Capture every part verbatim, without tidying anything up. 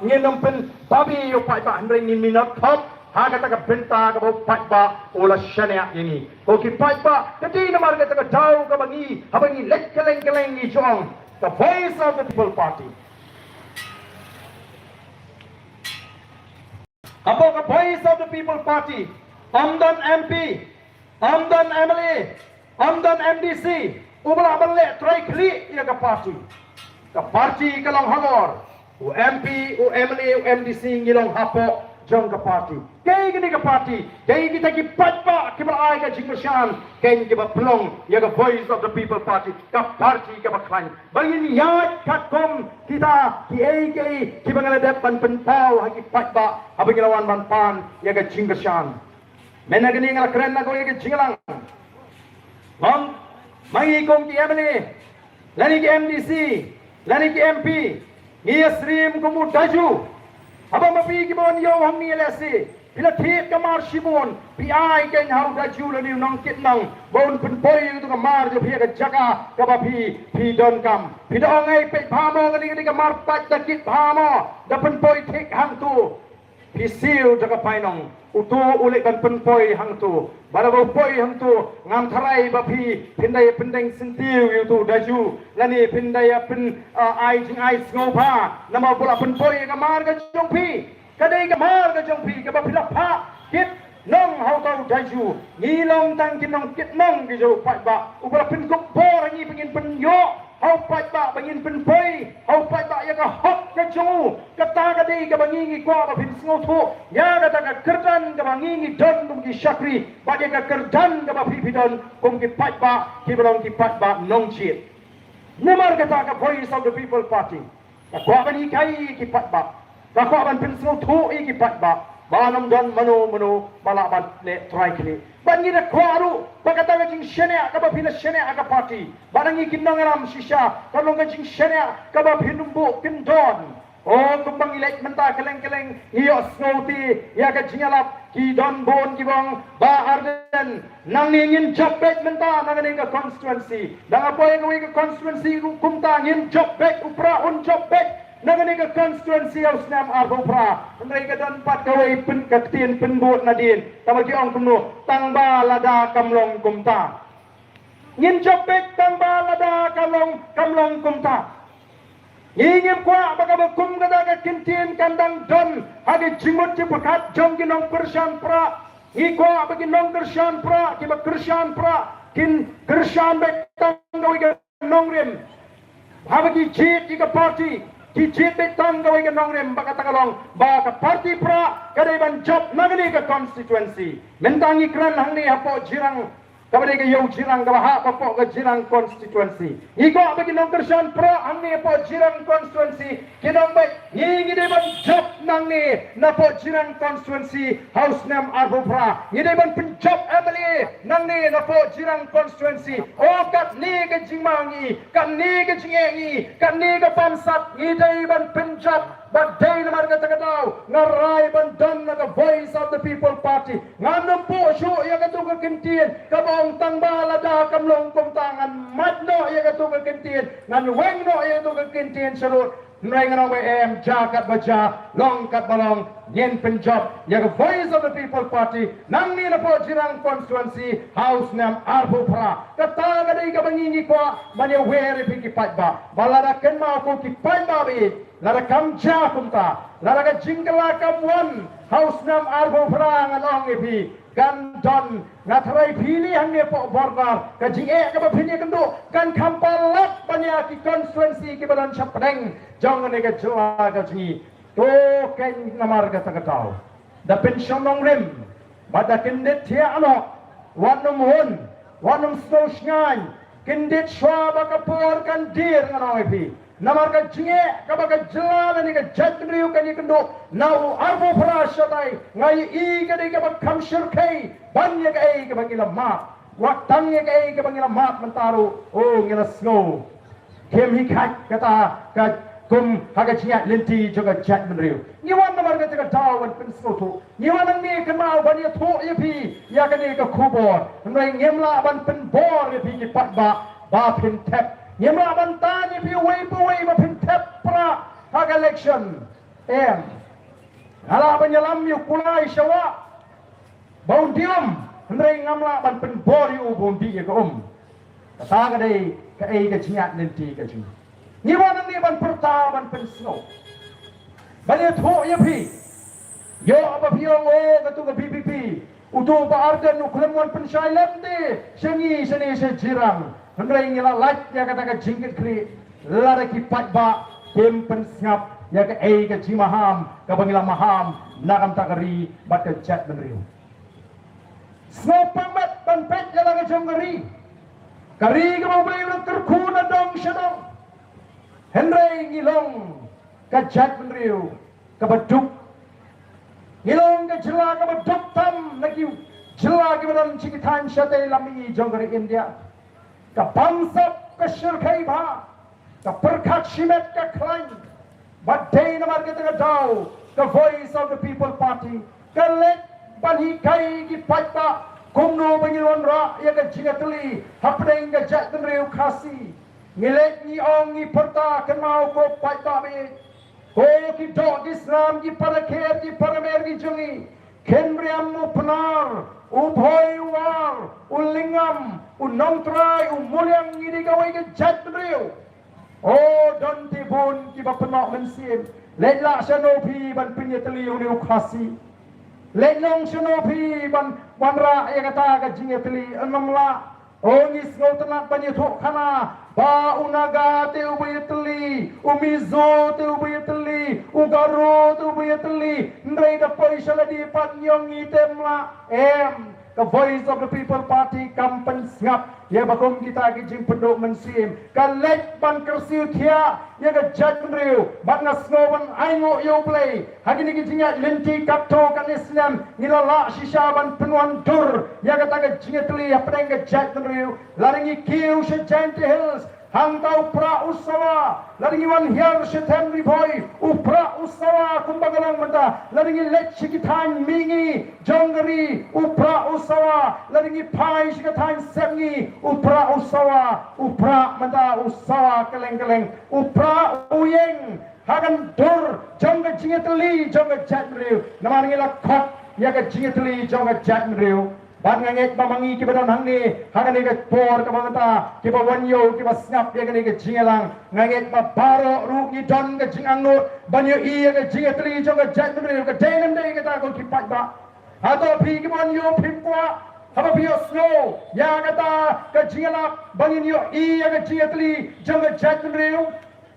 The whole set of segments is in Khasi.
ngin ym pynbabe ïa u paidbah, hynrei ngin minot khop ha kata ka bynta kaba u paidbah u la shaniah ïa ngi. Ko ki paidbah, ka dei namar kata ka daw kaba ngi, haba ngi leit kylleng kylleng ngi jong ka Voice of the People Party. Hapoh ka Voice of the People Party, ym don M P, ym don M L A, ym don M D C uba lah ban leh trai khlieh ïa ka party. Ka party ka long halor u M P, u M L A, u M D C, ngi long hapoh jong ka party. Kaei kane ka party? Kaei kita ki paidbah kiba la ai ka jingkyrshan, kaei kiba pynlong ïa ka Voice of the People Party, ka party kaba khlaiñ. Ba ngin ïaid katkum kita kiei kiei kiba ngi la dep ban pynpaw ha ki paidbah haba ngi la wan ban pan ïa ka jingkyrshan. Mynta kane nga la kren na kawei ka jingïalang. Ong, ma ngi kum ki M L A, lane ki M D C, lane ki M P, ngi ïasyriem kum u Daju. Haba ma phi kiba wan ïew hangne lehse phi la thied ka mar shibun, phi ai keiñ ha u Daju lane u nongkit nong ba un pynpoi ïa katu ka mar jong phi ha ka jaka kaba phi, phi donkam. Phi da ong, ai, peit bha mo, kane ka dei ka mar pait, da kit bha mo, da pynpoi thik hangtu. Phi siew da ka painong, utu u leit ban pynpoi hangtu. Bad haba u poi hangtu, ngam tharai ba phi, phin da ïa pyndeng syntiew ïa utu u Daju, lane phin da ïa pyn, ah, ai jingai sngewbha namar ba u la pynpoi ïa ka mar ka jong phi. Ka dei ka mar ka jong phi kaba phi la phah kit nong ha uta u Daju. Ngi long tang ki nongkit nong ki jong u paidbah uba la pynkup bor ha ngi ba ngin pynïoh ha u paidbah, ba ngin pynpoi ha u paidbah ïa ka hok ka jong u. Kata ka dei kaba ngi ngi kwah ba phin sngewthuh ïa kata ka kyrdan kaba ngi ngi don kum ki shakri, bad ïa ka kyrdan kaba phi phi don kum ki paidbah kiba long ki paidbah nongjied. Namar kata ka Voice of the People Party ka kwah ban hikai ïa ki paidbah, ka kwah ban pynsngewthuh ïa ki paidbah ba ym don mano mano ba lah ban leh trai khlieh. Bad ngi da kwah ruh ba kata ka jingshaniah kaba phi la shaniah ha ka party, bad na ngi ki nongïalam shisha, ka long ka jingshaniah kaba phin ym buh kyndon. O, kumba ngi leit mynta kylleng kylleng ngi ïohsngew te ïa ka jingïalap, ki don bun kiba ong, Bah Ardent, nangne ngin jop beit mynta na kane ka constituency. Dang ïa poi kawei ka constituency ruh kumta, ngin jop beit, u Prah un jop beit na kane ka constituency ha u snem arphew phra. Hynrei ka don pat kawei pyn, ka ktien pynbud nadien kaba ki ong kumno, tangba lada kam long kumta. Ngin jop beit tangba lada kam long, kam long kumta. Ngi ngim kwah ba kaba kum kata ka kyntien kan dang don ha ki jingmut jingpyrkhat jong ki nongkyrshan Prah. Ngi kwah ba ki nongkyrshan Prah kiba kyrshan Prah kin kyrshan beit tang kawei ka nongrim. Haba ki jied ïa ka party, ki jied beit tang kawei ka nongrim. Ba kata ka long ba ka party Prah ka dei ban jop na kane ka constituency. Mynta ngi kren hangne hapoh Jirang, kaba dei ka ïew Jirang kaba hap hapoh ka Jirang constituency. Ngi kwah ba ki nongkyrshan Prah hangne hapoh Jirang constituency kin ong beit, ngi ngi dei ban jop nangne napoh Jirang constituency ha u snem arphew phra. Ngi dei ban pynjop M L A nangne napoh Jirang constituency. O, katne ka jingma ngi, katne ka jingeh ngi, katne ka bamsap, ngi dei ban pynjop. Bad dei namar kata ka daw nga rai ban don na ka Voice of the People Party. Ngan ym buh shuh ïa katu ka kyntien kaba ong tangba lada kam long kumta, ngan mad noh ïa katu ka kyntien, ngan weng noh ïa katu ka kyntien sharud. Hynrei ngan ong ba em, jia katba jia, long katba long, ngin pynjop ïa ka Voice of the People Party nangne napoh Jirang constituency ha u snem arphew phra. Kata ka dei kaba ngi ngi kwah ban ïawer ïa phi ki paidbah. Ba lada kynmaw ko ki paidbah ba ïeit, lada kam jia kumta, lada ka jingkylla kam wan ha u snem arphew phra, ngan ong ïa phi, kan don, nga tharai phi lei hangne hapoh border, ka jingeh kaba phin ïakynduh kan kham palat ban ïa ki constituency kiba don shapdeng jong kane ka jylla ka jong ngi. To, keiñ namar kata ka daw da pynshong nongrim bad da kyndit thiah noh, wat nym hun, wat nym sngewshngaiñ, kyndit shuwa ba ka por kan dier, ngan ong ïa phi. Namar ka jingeh kaba ka jylla lane ka jaitbynriew kan ïakynduh na u arphew phra shatai, nga ïohi ka dei kaba kham shyrkhei ban ïa kaei kaba ngi la mad. Wat tang ïa kaei kaba ngi la mad mynta ruh, o, ngi la sngew khim hi khat kata ka kum ha ka jingïaid lynti jong ka jaitbynriew. Ngi wan namar kata ka daw ban pynsngewthuh. Ngi wan hangne kynmaw ban ïathuh ïa phi ïa kane ka khubor. Hynrei ngim lah ban pynbor ïa phi ki paidbah ba phin thep. Ngim lah ban tan ïa phi uwei pa uwei ba phin thep Prah ha ka election. Em, nga lah ban ïalam ïa u kulai sha wah ba un dih um, hynrei ngam lah ban pynbor ïa u ba un dih ïa ka um. Kata ka dei kaei ka jingïaid lynti ka jong ngi. Ngi wan hangne ban pyrta, ban pynsngew, ban ïathuh ïa phi. Ïoh ba phi ong, oh, katu ka V P P, uto u Bah Ardent u khlem wan pynshai lem te sha ngi shane sha Jirang. Hynrei ngi la lait ïa kata ka jingkitkhlieh lada ki paidbah kim pynsngap ïa kaei ka jingmaham kaba ngi la maham na ka bynta ka ri bad ka jaitbynriew. Sngewpang bad ban peit ïa la ka jong ka ri. Ka ri kaba U Blei u la kyrkhu na dong sha dong. Hynrei ngi long ka jaitbynriew kaba duk. Ngi long ka jylla kaba duk tam na ki jylla kiba don sha ki thaiñ shatei lam mihngi jong ka ri India. Ka bamsap, ka shyrkhei bha, ka pyrkhat shimet, ka khlaiñ. Bad dei namar kata ka daw ka Voice of the People Party ka leit ban hikai ki paidbah kumno ba ngin wanrah ïa ka jingïatylli hapdeng ka jaitbynriew Khasi. Ngi leit, ngi ong, ngi pyrta, kynmaw ko paidbah baieit, ko ki doh ki snam, ki para kher, ki para mer ki jong ngi, Khynriam u Pnar, u Bhoi u War, u Lyngngam, u Nongtrai, u Muliang, ngi dei kawei ka jaitbynriew. O, don tibun kiba pynnoh mynsiem. Leit lah shano phi ban pynïatylli ïa une u Khasi? Leit nong shano phi ban wanrah ïa kata ka jingïatylli? Ym lah. O, ngi sngewtynnat ban ïathuh khana ba u Naga te uba ïatylli, u Mizo te uba ïatylli, u Garo te uba ïatylli, hynrei da poi sha lade pat ngi ong ngi te ym lah. Em, ka Voice of the People Party kam pynsngap ïa ba kum kita ki jingpynduh mynsiem. Ka leit ban kyrsiew thiah ïa ka jaitbynriew. Bad nga sngew ban ainguh ïa U Blei, ha kine ki jingïaid lynti katto katne snem ngi la lah shisha ban pynwandur ïa kata ka jingïatylli hapdeng ka jaitbynriew. Lada ngi kiew sha Jaintia Hills, hangta u prah u sawa. Lada ngi wan hiar sha Them Ri Bhoi, u prah u sawa kumba ka long mynta. Lada ngi leit sha ki thaiñ mihngi jong ka ri, u prah u sawa. Lada ngi phai sha ka thaiñ sepngi, u prah u sawa. U prah mynta u sawa kylleng kylleng. U prah u ïeng ha ka dur jong ka jingïatylli jong ka jaitbynriew. Namar ngi la khot ïa ka jingïatylli jong ka jaitbynriew. Bad nga ngeit ba ma ngi kiba don hangne ha kane ka por kaba mynta, kiba wan ïew, kiba sngap ïa kane ka jingïalang, nga ngeit ba baroh ruh ngi don ka jingangnud ban ïohi ïa ka jingïatylli jong ka jaitbynriew. Ka dei ne ym dei kata ko ki paidbah? Hato phi kiba wan ïew phim kwah haba phi ïohsngew ïa kata ka jingïalap ba ngin ïohi ïa ka jingïatylli jong ka jaitbynriew?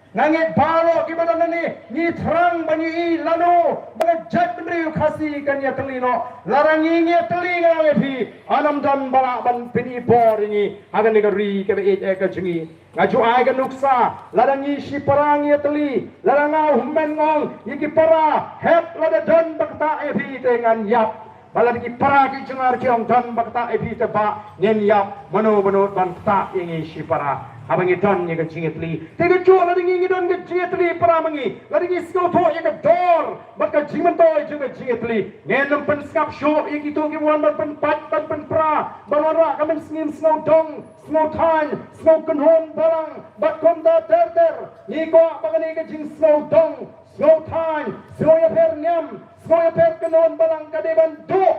Nga ngeit baroh kiba don hangne ngi thrang ban ïohi lano ba ka jaitbynriew Khasi kan ïatylli noh. Lada ngi ngi ïatylli, nga ong ïa phi, ym don ba lah ban pynibor ïa ngi ha kane ka ri kaba ïeit eh ka jong ngi. Nga ju ai ka nuksa, lada ngi shipara ngi ïatylli, lada nga u hynmen nga ong ïa ki para, hep lada don ba ktah ïa phi te ngan ïap. Ba lada ki para ki jynjar ki ong don ba ktah ïa phi te bah, ngin ïap, mano mano ban ktah ïa ngi shipara haba ngi don ïa ka jingïatylli. Te kajuh lada ngi ngi don ka jingïatylli para ma ngi, lada ngi sngewthuh ïa ka dor bad ka jingmyntoi jong ka jingïatylli, ngin ym pynsngap shuh ïa kito kiba wan ban pynpait ban pynpra ban wanrah ka mynsngi sngewdong, sngewthaiñ, sngewkynhun balang bad kumta ter ter. Ngi kwah ba kane ka jingsngewdong, sngewthaiñ, sngew ïapher niam, sngew ïapher kynhun balang ka dei ban duh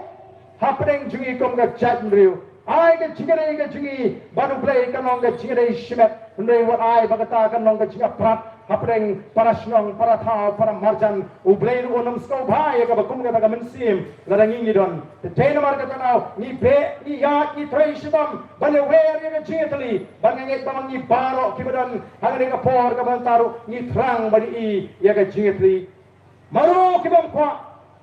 hapdeng jong ngi kum ka jaitbynriew. Ai ka jingïadei ka jong ngi bad U Blei kan long ka jingïadei shimet, hynrei wat ai ba kata kan long ka jingïaprat hapdeng para shnong, para thaw, para marjan. U Blei ruh un ym sngewbha ïa kaba kum kata ka mynsiem lada ngi ngi don. Te dei namar kata ka daw ngi beh, ngi ïaid, ngi trei shitom ban ïawer ïa ka jingïatylli. Bad nga ngeit ba ma ngi baroh kiba don ha kane ka por kaba mynta ruh ngi thrang ban ïohi ïa ka jingïatylli. Mano kiba ym kwah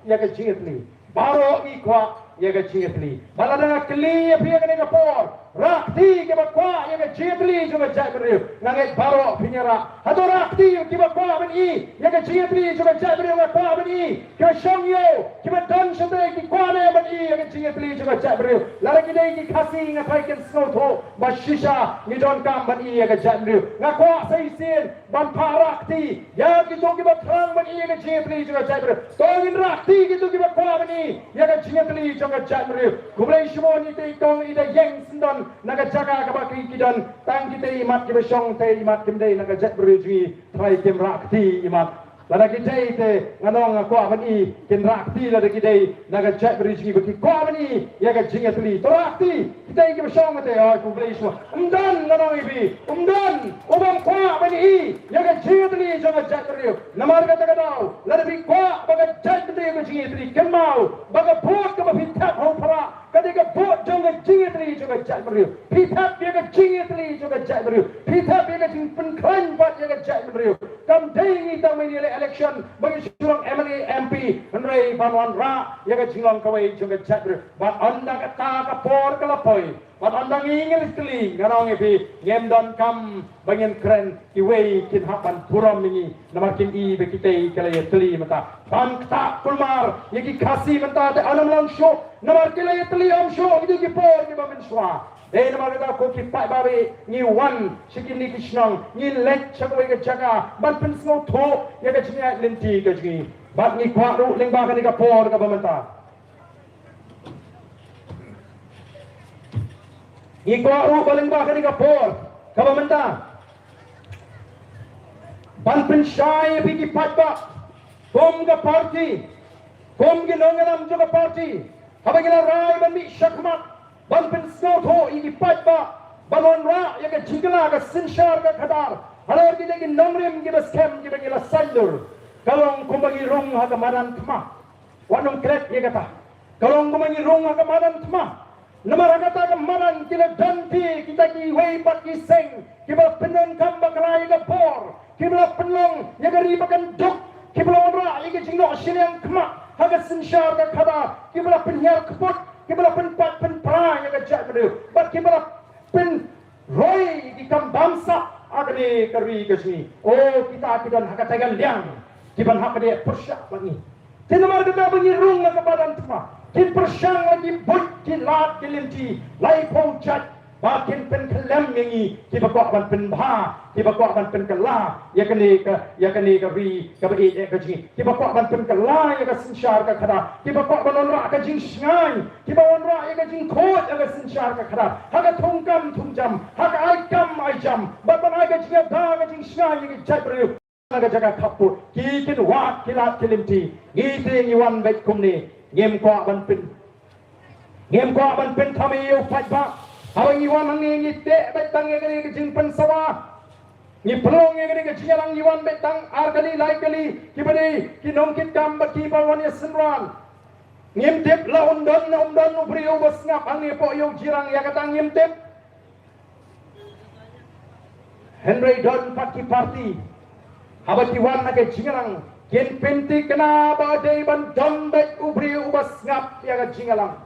ïa ka jingïatylli? Baroh ngi kwah ïa ka jingïatylli. Bad lada nga kylli ïa phi ha kane ka por, rah kti kiba kwah ïa ka jingïatylli jong ka jaitbynriew. Nga ngeit baroh phin ïarah. Hato rah kti kiba kwah ban ïohi ïa ka jingïatylli jong ka jaitbynriew? Nga kwah ban ïohi. Kiba shong ïew, kiba don shatei, ki kwah ne ban ïohi ïa ka jingïatylli jong ka jaitbynriew? Lada ki dei ki Khasi, nga tharai kin sngewthuh ba shisha ngi donkam ban ïohi ïa ka jaitbynriew. Nga kwah sa shisien ban phah rah kti ïa kito kiba thrang ban ïohi ïa ka jingïatylli jong ka jaitbynriew. To ngin rah kti kito kiba kwah ban ïohi ïa ka jingïatylli jong ka jaitbynriew. Khublei shibun. Ite i kong i da ïeng syndon na ka jaka kaba ki ki don. Tang kite i mat kiba shong te i mat kim dei na ka jaitbynriew jong ngi, tharai kim rah kti i mat. Lada ki dei te, nga ong nga kwah ban i, kin rah kti lada ki dei na ka jaitbynriew jong ngi ba ki kwah ban i ïa ka jingïatylli. To rah kti, kita kiba shong te, oi, khublei shwa. Ym don, nga ong ïa phi, ym don u bym kwah ban i ïa ka jingïatylli jong ka jaitbynriew. Namar kata ka daw, lada phi kwah ba ka jaitbynriew ka jingïatylli, kynmaw ba ka vote kaba phi thep ha u para, ka dei ka vote jong ka jingïatylli jong ka jaitbynriew. Phi thep ïa ka jingïatylli jong ka jaitbynriew. Phi thep ïa ka jingpynkhlaiñ pat ïa ka jaitbynriew. Kam dei ngi tang mynne leh election ba ngi shu long M L A, M P, hynrei ban wanrah ïa ka jinglong kawei jong ka jaitbynriew. Bad ynda kata ka por ka la poi, bad ynda ngi ngi la kylli, nga ong ïa phi, ngim donkam ba ngin kren, kiwei kin hap ban burom ïa ngi, namar kin i ba kitei ki la ïatylli mynta. Ban ktah kulmar ïa ki Khasi mynta te, ym long shuh, namar ki la ïatylli ym shuh, kito ki por kiba mynshuwa. Dei namar kata ko ki paidbah, ngi wan sha kine ki shnong, ngi leit sha kawei ka jaka ban pynsngewthuh ïa ka jingïaid lynti ka jong ngi. Bad ngi kwah ruh lyngba kane ka por kaba mynta, ngi kwah ruh ba lyngba kane ka por kaba mynta ban pynshai ïa phi ki paidbah, kum ka party, kum ki nongïalam jong ka party, haba ngi la rai ban mih shakhmat ban pynsngewthuh ïa ki paidbah, ban wanrah ïa ka jingkylla ka synshar ka khadar halor kine ki nongrim kiba skhem kiba ngi la saiñdur. Ka long kumba ngi rung ha ka madan thma. Wat nym klet ïa kata. Ka long kumba ngi rung ha ka madan thma. Namar ha kata ka madan ki la don ki, kita kiwei pat ki seng kiba la pyndonkam bakla ïa ka bor, kiba la pynlong ïa ka ri ba kan duk, kiba la wanrah ïa ka jingnoh shiliang khmat ha ka synshar ka khadar, kiba la pynhiar kput, kiba la pynpait pynpra ïa ka jaitbynriew, bad kiba la pynroi ki kam bamsap ha kane ka ri ka jong ngi. O, kita ki don ha kata ka liang kiban hap ban ïa pyrshah bad ngi. Te namar kata ba ngi rung ha ka madan thma, kin pyrshang la ki buit ki lad ki lynti laiphew jait ba kin pynkhyllem ïa ngi kiba kwah ban pynbha, kiba kwah ban pynkylla ïa kane ka, ïa kane ka ri kaba ïeit ka jong ngi, kiba kwah ban pynkylla ïa ka synshar ka khadar, kiba kwah ban wanrah ka jingshngaiñ, kiba wanrah ïa ka jingkhuid ïa ka synshar ka khadar ha ka thungkam thungjam, ha ka ai kam ai jam, bad ban ai ka jingïada ka jingshngaiñ ïa ka jaitbynriew na ka jaka khappud. Ki kin wad ki lad ki lynti. Ngi te ngi wan beit kumne, ngim kwah ban pyn, ngim kwah ban pynthame ïa u paidbah. Haba ngi wan hangne ngi teh beit tang ïa kane ka jingpynsawa. Ngi pynlong ïa kane ka jingïalang, ngi wan beit tang ar kali lai kali, kiba dei ki nongkitkam bad kiba wan ïasynran. Ngim tip la un don, la un don u briew ba sngap hangne hapoh ïew jirang, ïa kata ngim tip. Hynrei don pat ki party, haba ki wan na ka jingïalang, kin pynthikna ba dei ban don beit u briew uba sngap ïa ka jingïalang,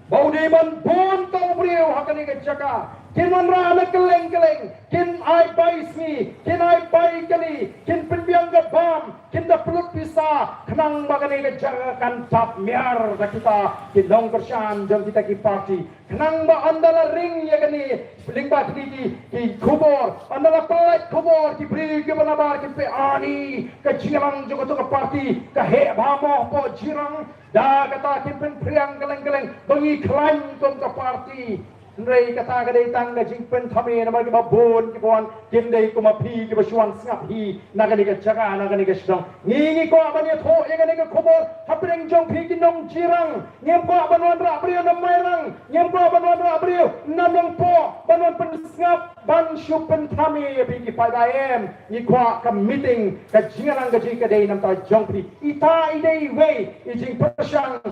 ba u dei ban bun ka u briew ha kane ka jaka. Kin wanrah na kylleng kylleng, kin ai bai sngi, kin ai bai kali, kin pynbiang ka bam, kin da pynlut pisa, khnang ba kane ka jaka kan dap miar da kita ki nongkyrshan jong kita ki party. Khnang ba ynda la ring ïa kane, lyngba kine ki, ki khubor, ynda la pynlait khubor ki briew kiba nabar kin peit, ani, ka jingïalang jong kato ka party ka heh bha mo hapoh jirang. Da kata kin pynphriang kylleng kylleng ba ngi khlaiñ kum ka party. Hynrei kata ka dei tang ka jingpynthame, namar kiba bun kiba wan kin dei kum ma phi kiba shu wan sngap hi na kane ka jaka, na kane ka shnong. Ngi ngi kwah ban ïathuh ïa kane ka khubor hapdeng jong phi ki nongjirang. Ngim kwah ban wanrah briew na Mairang, ngim kwah ban wanrah briew na Nongpoh ban wan pynsngap, ban shu pynthame ïa phi ki paidbah, em. Ngi kwah ka meeting, ka jingïalang ka jong ka dei na ka bynta jong phi. Ita i dei iwei i jingpyrshang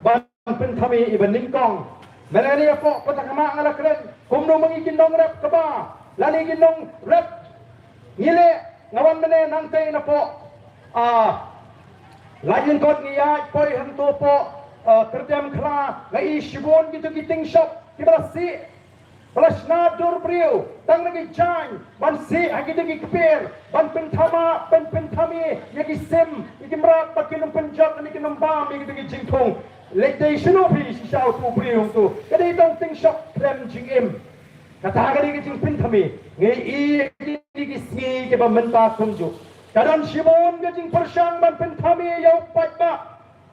ban pynthame iba nyngkong. Mynne ïa pok pynthame nga la kren kumno ma ngi ki nongrep kaba, lane ki nongrep ngi leh, nga wan mynne nangtei na pok, ah, Laitlynthot ngi ïaid poi hangto pok, ah, Kyrtem Khla, nga i shibun kito ki ting shop kiba la sih, ba la shna dur briew tang na ki jaiñ ban sih ha kito ki kper, ban pynthame, ban pynthame ïa ki sim, ïa ki mrad, ba kin ym pynjot ne kin ym bam ïa kito ki jingthung. Leit dei shano phi shisha uto u briew hangto? Ka dei tang ting shop khlem jingim. Kata ka dei ka jingpynthame. Ngi i ïa kine ki sngi kiba mynta kumjuh. Ka don shibun ka jingpyrshang ban pynthame ïa u paidbah.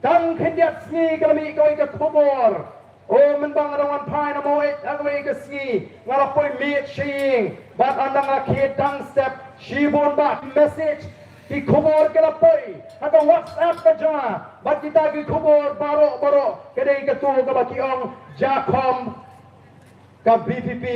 Tang khyndiat sngi ka la mih kawei ka khubor. O, mynba nga dang wan phai na Maweit ha kawei ka sngi, nga la poi miet sha ïing, bad ynda nga la khied dang step, shibun bah message Ki khubor ki la poi ha ka WhatsApp ka jong nga, bad kita ki khubor baroh baroh ka dei kato kaba ki ong jakhom ka VPP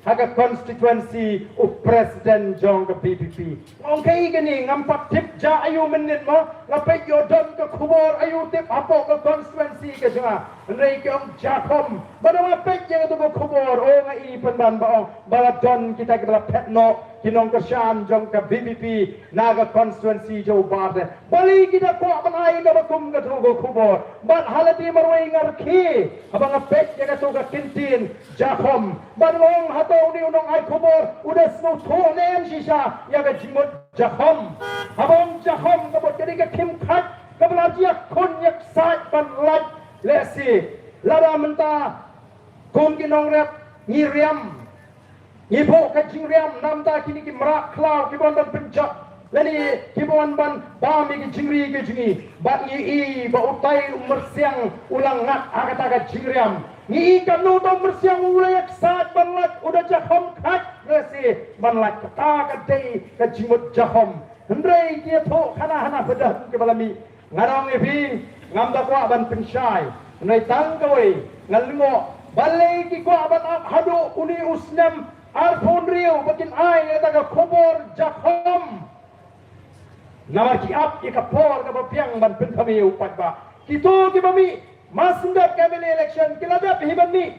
ha ka constituency u president jong ka VPP. Nga ong kaei kane, ngam pat tip ja aïu mynnin mo, nga peit ïoh don ka khubor aïu tip hapoh ka constituency ka jong nga. Hynrei ki ong jakhom. Bad nga peit ïa kato ka khubor, oh, nga i pynban ba ong ba la don kita kiba la phet noh ki nongkyrshan jong ka VPP na ka constituency jong u Bah Ardent. Balei ki da kwah ban ai kaba kum kato ka khubor? Bad ha lade marwei nga rkhie haba nga peit ïa kato ka kyntien jakhom. Bad nga ong hato une u nongai khubor u da sngewthuh ne em shisha ïa ka jingmut jakhom? Haba ong jakhom ka mut ka dei ka khim khat kaba la jia khun ïa ksaid ban lait lehse. Lada mynta kum ki nongrep ngi riam, ngi buh ka jingriam na bynta kine ki mrad khlaw kiba wan ban pynjot lane kiba wan ban bam ïa ki jingri ki jong ngi. Bad ngi i ba utai u myrsiang u la ngat ha kata ka jingriam. Ngi i katno utai u myrsiang u la ïa ksaid ban lait, u da jakhom khat lehse ban lait. Kata ka dei ka jingmut jakhom. Hynrei ki ïathuh khana hana pdeng kiba la mih. Nga ong ïa phi, ngam da kwah ban pynshai. Hynrei tang kawei nga lyngngoh, balei ki kwah ban ap haduh une u snem arphew hynriew ba kin ai ïa kata ka khubor jakhom? Namar ki ap ïa ka por kaba biang ban pynthame ïa u paidbah. Kito kiba mih, ma sngewdep ka MLA election ki la dep hi ban mih.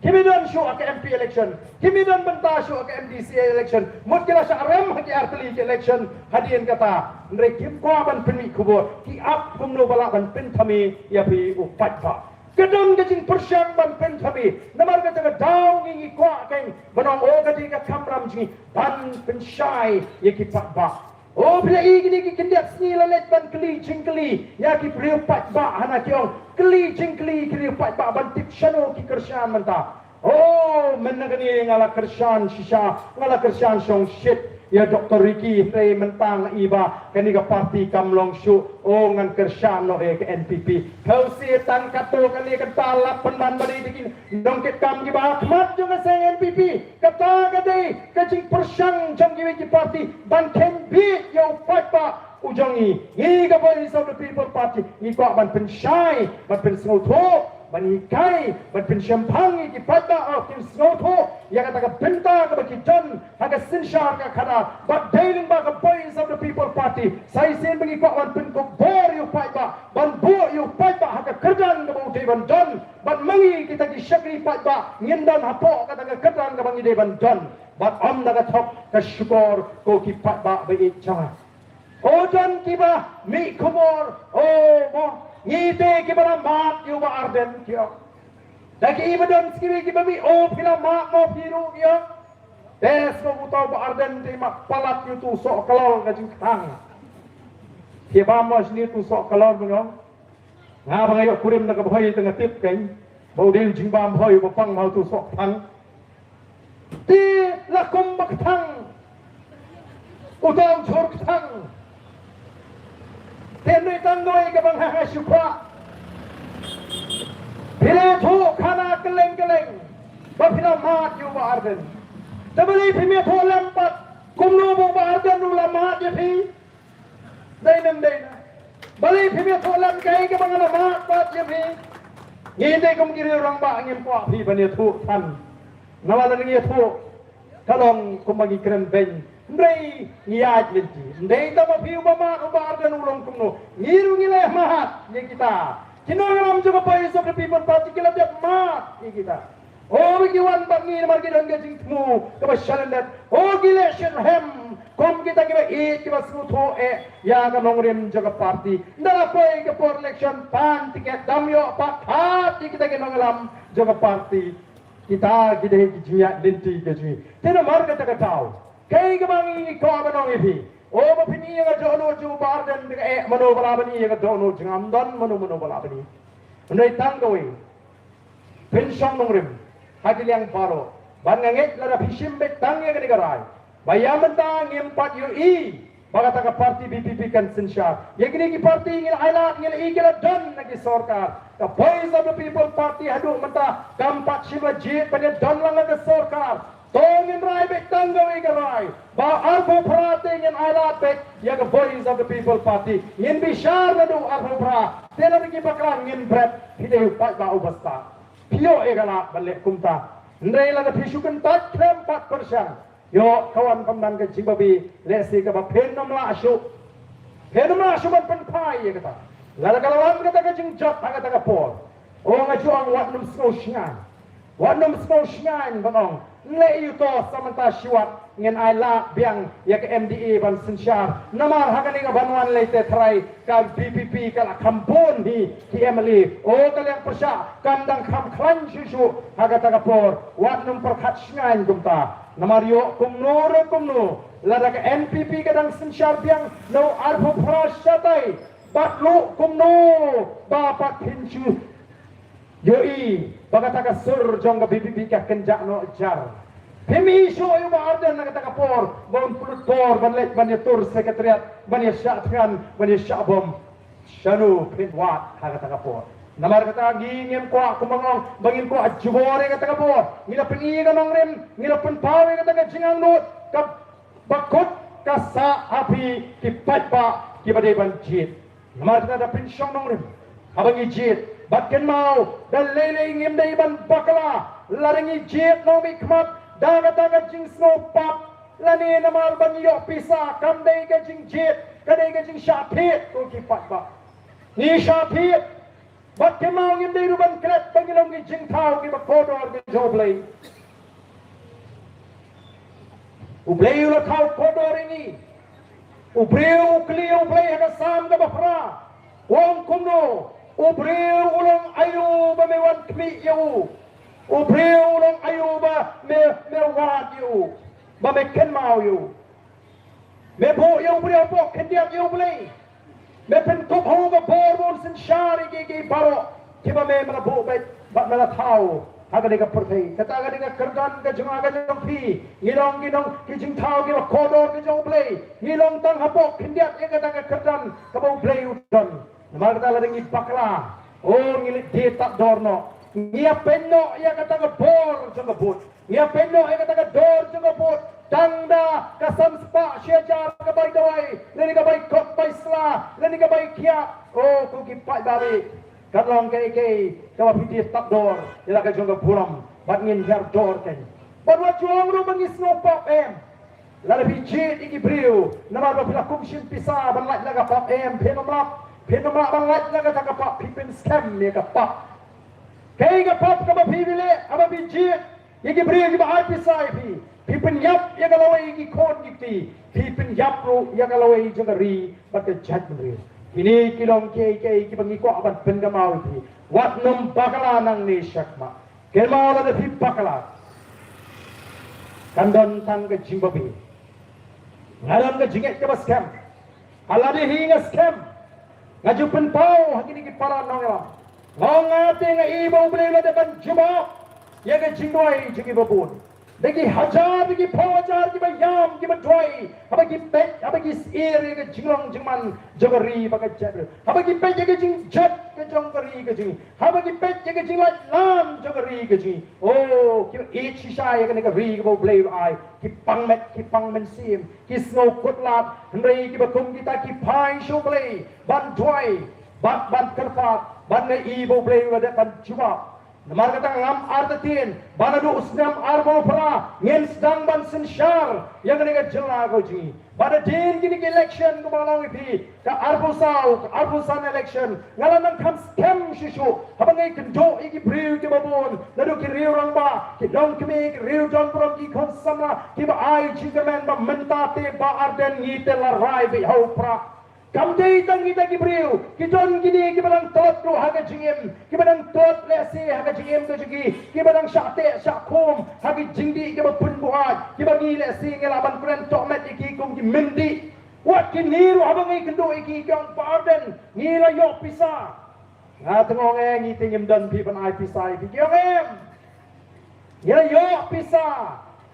Kim don shuh ha ka MP election, kim don bynta shuh ha ka MDC election. Mut ki la shah rem ha ki artylli ki election hadien kata. Hynrei kim kwah ban pynmih khubor, ki ap kumno ba lah ban pynthame ïa phi u paidbah. Ka don ka jingpyrshang ban pynthame, namar kata ka daw ngi ngi kwah kein ban ong, oh, ka dei ka kamram jong ngi ban pynshai ïa ki paidbah. Oh, phi la i kine ki khyndiat sngi la leit ban kylli jingkylli ïa ki briew paidbah, hana ki ong kylli jingkylli ki briew paidbah ban tip shano ki kyrshan mynta. Oh, mynta kane nga la kyrshan shisha, nga la kyrshan shongshit ïa Doctor Ricky, hynrei mynta nga i ba kane ka party kam long shuh. Oh, ngan kyrshan noh ïa ka NPP. Hynrei tang katto katne kata la pynban ba dei ki nongkitkam kiba ha khmat jong ka seng NPP. Kata ka dei ka jingpyrshang jong kiwei ki party ban kheiñ bieit ïa u paidbah u jong ngi. Ngi ka Voice of the People Party ngi kwah ban pynshai, ban pynsngewthuh, ban hikai, ban pynshemphang ïa ki paidbah, oh, kin sngewthuh ïa kata ka bynta kaba ki don ha ka synshar ka khadar. Bad dei lyngba ka Voice of the People Party sa shisien ba ngi kwah ban pynkup bor ïa u paidbah, ban buh ïa u paidbah ha ka kyrdan kaba u dei ban don. Bad ma ngi kita ki shakri paidbah ngin don hapoh kata ka kyrdan kaba ngi dei ban don. Bad ym da ka thok ka shukor ko ki paidbah ba ïeit jong nga. Oh, don kiba mih khubor, oh, mo, ngi te kiba la mad ïa u Bah Ardent ki ong. Da ki i ba don sa kiwei kiba mih, oh, phi la mad mo phi ruh ki ong. Te sngewbha uta u Bah Ardent te mad palat ïa utu u soh klor ka jingkthang. Phi bam mo shini utu u soh klor, mo, nga ba nga ïoh kurim da ka bhoi te nga tip kein ba u dei u jingbam bhoi uba pang ma utu u soh kthang. Te la kum ba kthang uta u jhur kthang. Te hynrei tang kawei kaba nga ha shu kwah, phi la ïathuh khana kylleng kylleng ba phi la mad ïa u Bah Ardent. Te balei phim ïathuh lem pat kumno ba u Bah Ardent u la mad ïa phi? Dei ne ym dei? Balei phim ïathuh lem kaei kaba nga la mad pat ïa phi? Ngi te kum ki riew rangbah ngim kwah phi ban ïathuh than. Namar lada ngi ïathuh ka long kumba ngi kren beiñ. Hynrei ngi ïaid lynti. Ym dei tang ma phi uba mad, u Bah Ardent u long kumno. Ngi ruh ngi leh mad ïa kita. Ki nongïalam jong ka Voice of the People Party ki la dep mad ïa kita. Oh, ba ki wan bad ngi namar ki don ka jingthmu kaba shalyndet. Oh, ki leh shitrhem kum kita kiba ïeit kiba sngewthuh eh ïa ka nongrim jong ka party. Ynda la poi ka por election pan tiket dam ïoh pat, pat ïa kita ki nongïalam jong ka party. Kita ki dei ki jingïaid lynti ka jong ngi. Te namar kata ka daw, kaei kaba ngi kwah ban ong ïa phi? Oh, ba phin ïoh ïa ka dohnud jong u Bah Ardent, ka eh mano ba lah ban ïoh ïa ka dohnud jong nga? Ym don mano mano ba lah ban ïoh. Hynrei tang kawei, pynshong nongrim ha ki liang baroh. Bad nga ngeit lada phi shim beit tang ïa kane ka rai, ba ïa mynta ngim pat ïohi ba kata ka party VPP kan synshar. Ïa kine ki party ngi la ailad, ngi la i ki la don na ki sorkar. Ka Voice of the People Party haduh mynta kam pat shym la jied ban ïa don lang na ka sorkar. To ngin rai beit tang kawei ka rai ba arphew phra te ngin ailad beit ïa ka Voice of the People Party. Ngin bishar naduh arphew phra te lada ki bakla ngin bret. Phi dei u paidbah uba stad, phi ïoh ïa ka lad ban leh kumta. Hynrei lada phi shu kyntait khlem pat pyrshang, ïoh ka wan pynban ka jingbabe, lehse kaba phin ym lah shuh, phin ym lah shuh ban pynphai ïa kata. Lada ka la wan kata ka jingjot ha kata ka por, o nga ju ong wat nym sngew shngaiñ. Wat nym sngew shngaiñ ban ong, leh ïa uto sa mynta shuwa ngin ailad biang ïa ka M D A ban synshar. Namar ha kane ka ban wan lei te tharai ka V P P ka la kham bun hi ki M L A. O ka liang pyrshah kan dang kham khlaiñ shuh shuh ha kata ka por. Wat nym pyrkhat shngaiñ kumta. Namar ïoh kumno re kumno, lada ka N P P ka dang synshar biang na u arphew phra shatai, bad luh kumno ba pat phin shu ïohi ba kata ka sur jong ka V P P ka kynjah noh jar. Phim i shuh ïa u Bah Ardent na kata ka por ba un pynlut bor ban leit ban ïatur secretariat, ban ïashah thngan, ban ïashah bom. Shano phin wad ha kata ka por? Namar kata ngi ngim kwah, kumba nga ong, ba ngin kwah jubor ïa kata ka por. Ngi la pyni ïa ka nongrim, ngi la pynpaw ïa kata ka jingangnud, ka bakut ka sah ha phi ki paidbah kiba dei ban jied. Namar kata da pynshong nongrim haba ngi jied, bad kynmaw, da lei lei ngim dei ban bakla. Lada ngi jied nongmihkhmat da kata ka jingsngewpap lane namar ban ïoh pisa, kam dei ka jingjied, ka dei ka jingshah thied, ko ki paidbah. Ngi shah thied. Bad kynmaw ngim dei ruh ban klet ba ngi long ki jingthaw kiba kordor ki jong U Blei. U Blei u la thaw kordor ïa ngi. U briew u kylli ïa U Blei ha ka Salm kaba phra, u ong kumno: U briew u long aïu ba me wan khmih ïa u? U briew u long aïu ba me, me wad ïa u, ba me kynmaw ïa u? Me buh ïa u briew hapoh khyndiat ïa U Blei. Me pynkup ha u ka bor ba un synshar ïa kiei kiei baroh kiba me, me la buh beit bad me la thaw ha kane ka pyrthei. Kata ka dei ka kyrdan ka jong nga ka jong phi. Ngi long ki nong, ki jingthaw kiba kordor ki jong U Blei. Ngi long tang hapoh khyndiat ïa kata ka kyrdan kaba U Blei u don. Namar kata lada ngi bakla, o, ngi leit die tad dor noh. Ngi ïa peit noh ïa kata ka bor jong ka vote. Ngi ïa peit noh ïa kata ka dor jong ka vote. Tang da ka san spah shi hajar ka bai dawai, lane ka bai kot bai sla, lane ka bai kiad. O, ko ki paidbah, kan long kaei kaei kaba phi die tad dor ïa la ka jong ka burom bad ngin hiar dor kein. Bad wat ju ong ruh ba ngi sngewpap, em. Lada phi jied ïa ki briew namar ba phi la kum shim pisa ban lait la ka pap, em, phin ym lah, phin ym lah ban lait la kata ka pap, phi pynskhem ïa ka pap. Kaei ka pap kaba phi leh haba phi jied ïa ki briew kiba ai pisa ïa phi? Phi pynïap ïa ka lawei ki khun ki kti, phi pynïap ruh ïa ka lawei jong ka ri bad ka jaitbynriew. Kine ki long kiei kiei kiba ngi kwah ban pynkynmaw ïa phi. Wat nym bakla nangne shakhmat. Kynmaw lada phi bakla, kan don tang ka jingbabe. Nga don ka jingngeit kaba skhem. Ha lade hi nga skhem. Nga ju pynpaw ha kine ki para nongïalam. Nga ong, nga te nga i ba U Blei u la dep ban jubab ïa ka jingduwai jong kiba bun. Da ki hajar, da ki phew hajar kiba ïam, kiba duwai, haba ki peit, haba ki syier ïa ka jinglong jingman jong ka ri bad ka jaitbynriew, haba ki peit ïa ka jingjot ka jong ka ri ka jong ngi, haba ki peit ïa ka jinglait lan jong ka ri ka jong ngi. O, kiba ïeit shisha ïa kane ka ri kaba U Blei u la ai, ki pang met, ki pang mynsiem, ki sngewkhuslai, hynrei kiba kum kita ki phai sha U Blei ban duwai bad ban kyrpad, bad nga i ba U Blei u la dep ban jubab. Namar kata ngam artatien ba naduh u snem arphew phra ngin sdang ban synshar ïa kane ka jylla ka jong ngi. Bad hadien kine ki election, kumba nga la ong ïa phi, ka arphew saw, ka arphew san election, nga la nang kham skhem shuh shuh haba nga ïakynduh ïa ki briew kiba bun, naduh ki riew rangbah, ki longkmie, ki riew donburom, ki khun samla, kiba ai jingkyrmen ba mynta te Bah Ardent ngi te la rai beit ha u Prah. Kam dei tang kita ki briew, ki don kine kiba dang tlot ruh ha ka jingim, kiba dang tlot lehse ha ka jingim ka jong ki, kiba dang shah teh shah khum ha ki jingdih kiba pynbuaid, kiba ngi lehse ngi lah ban kren tohmet ïa ki kum ki myndih. Wat kine ruh haba ngi ïakynduh ïa ki, ki ong, Bah Ardent, ngi la ïoh pisa. Nga te nga ong, eh, ngi te ngim don phi ban ai pisa ïa phi. Ki ong, em, ngi la ïoh pisa.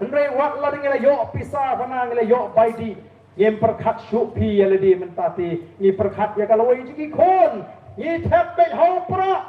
Hynrei wat la dei ngi la ïoh pisa, ba na ngi la ïoh bai dih, ngim pyrkhat shuh phi ïa lade mynta te. Ngi pyrkhat ïa ka lawei jong ki khun. Ngi thep beit ha u Prah.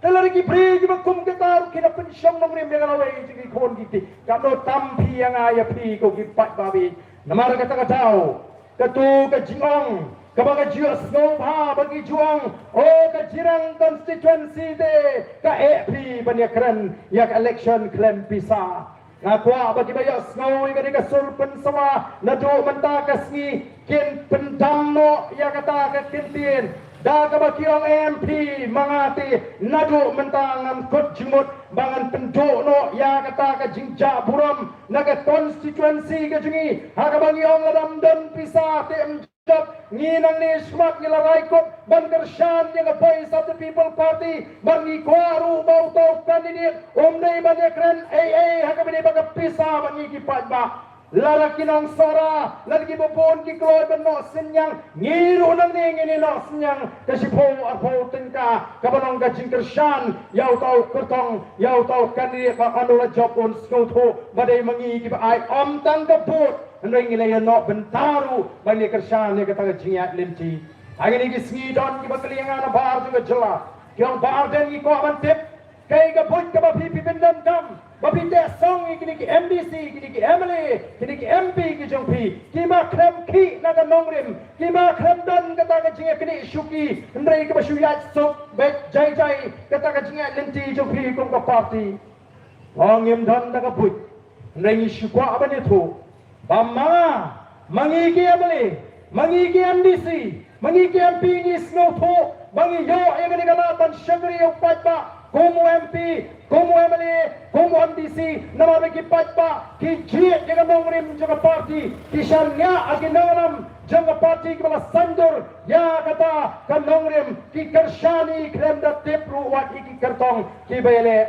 Te lada ki briew kiba kum kata ruh ki la pynshong nongrim ïa ka lawei jong ki khun ki kti, katno tam phi ïa nga ïa phi ko ki paidbah. Namar kata ka daw, kato ka jingong kaba ka ju ïohsngew bha ba ki ju ong, o ka Jirang constituency te ka eh phi ban ïakren ïa ka election khlem pisa. Nga kwah ba kiba ïohsngew ïa kane ka sur pynsawa naduh mynta ka sngi kin pyndam noh ïa kata ka kyntien da kaba ki ong, M P ma nga te naduh mynta ngan kut jingmut ba ngan pynduh noh ïa kata ka jingjah burom na ka constituency ka jong ngi. Ha kaba ngi ong, lada ym don pisa te ym jop, ngi nangne shakhmat ngi la rai kut ban kyrshan ïa ka Voice of the People Party, bad ngi kwah ruh ba uto u candidate um dei ban ïakren ei ei ha kaba ïadei bad ka pisa bad ngi ki paidbah. Lada ki nongsohra, lada kiba bun ki kloi ban noh synñiang, ngi ruh nangne ngin ïa noh synñiang ka shiphew arphew tyngka kaba long ka jingkyrshan ïa uto u kyrtong, ïa uto u candidate ba haba u la jop un sngewthuh ba dei ma ngi kiba ai, ym tang ka vote, hynrei ngi la ïa noh bynta ruh ban ïa kyrshan ïa kata ka jingïaid lynti. Ha kine ki sngi don kiba kylli ïa nga na bar jong ka jylla, ki ong, Bah Ardent, ngi kwah ban tip kaei ka buit kaba phi, phi pyndonkam ba phi teh song ïa kine ki M D C, kine ki M L A, kine ki M P ki jong phi, kiba khlem khih na ka nongrim, kiba khlem don kata ka jingïaknieh shuki, hynrei kiba shu ïaid suk beit jai jai kata ka jingïaid lynti jong phi kum ka party. Ong, ngim don da ka buit, hynrei ngi shu kwah ban ïathuh ba ma, ma ngi ki M L A, ma ngi ki M D C, ma ngi ki M P ngi sngewthuh ba ngi ïoh ïa kane ka lad ban shakri ïa u paidbah kum u M P, kum u M L A, kum u M D C, namar ba ki paidbah ki jied ïa ka nongrim jong ka party, ki shaniah ha ki nongïalam jong ka party kiba la saiñdur ïa kata ka nongrim, ki kyrshan ïa i khlem da tip ruh wat ïa ki kyrtong kiba ïaleh.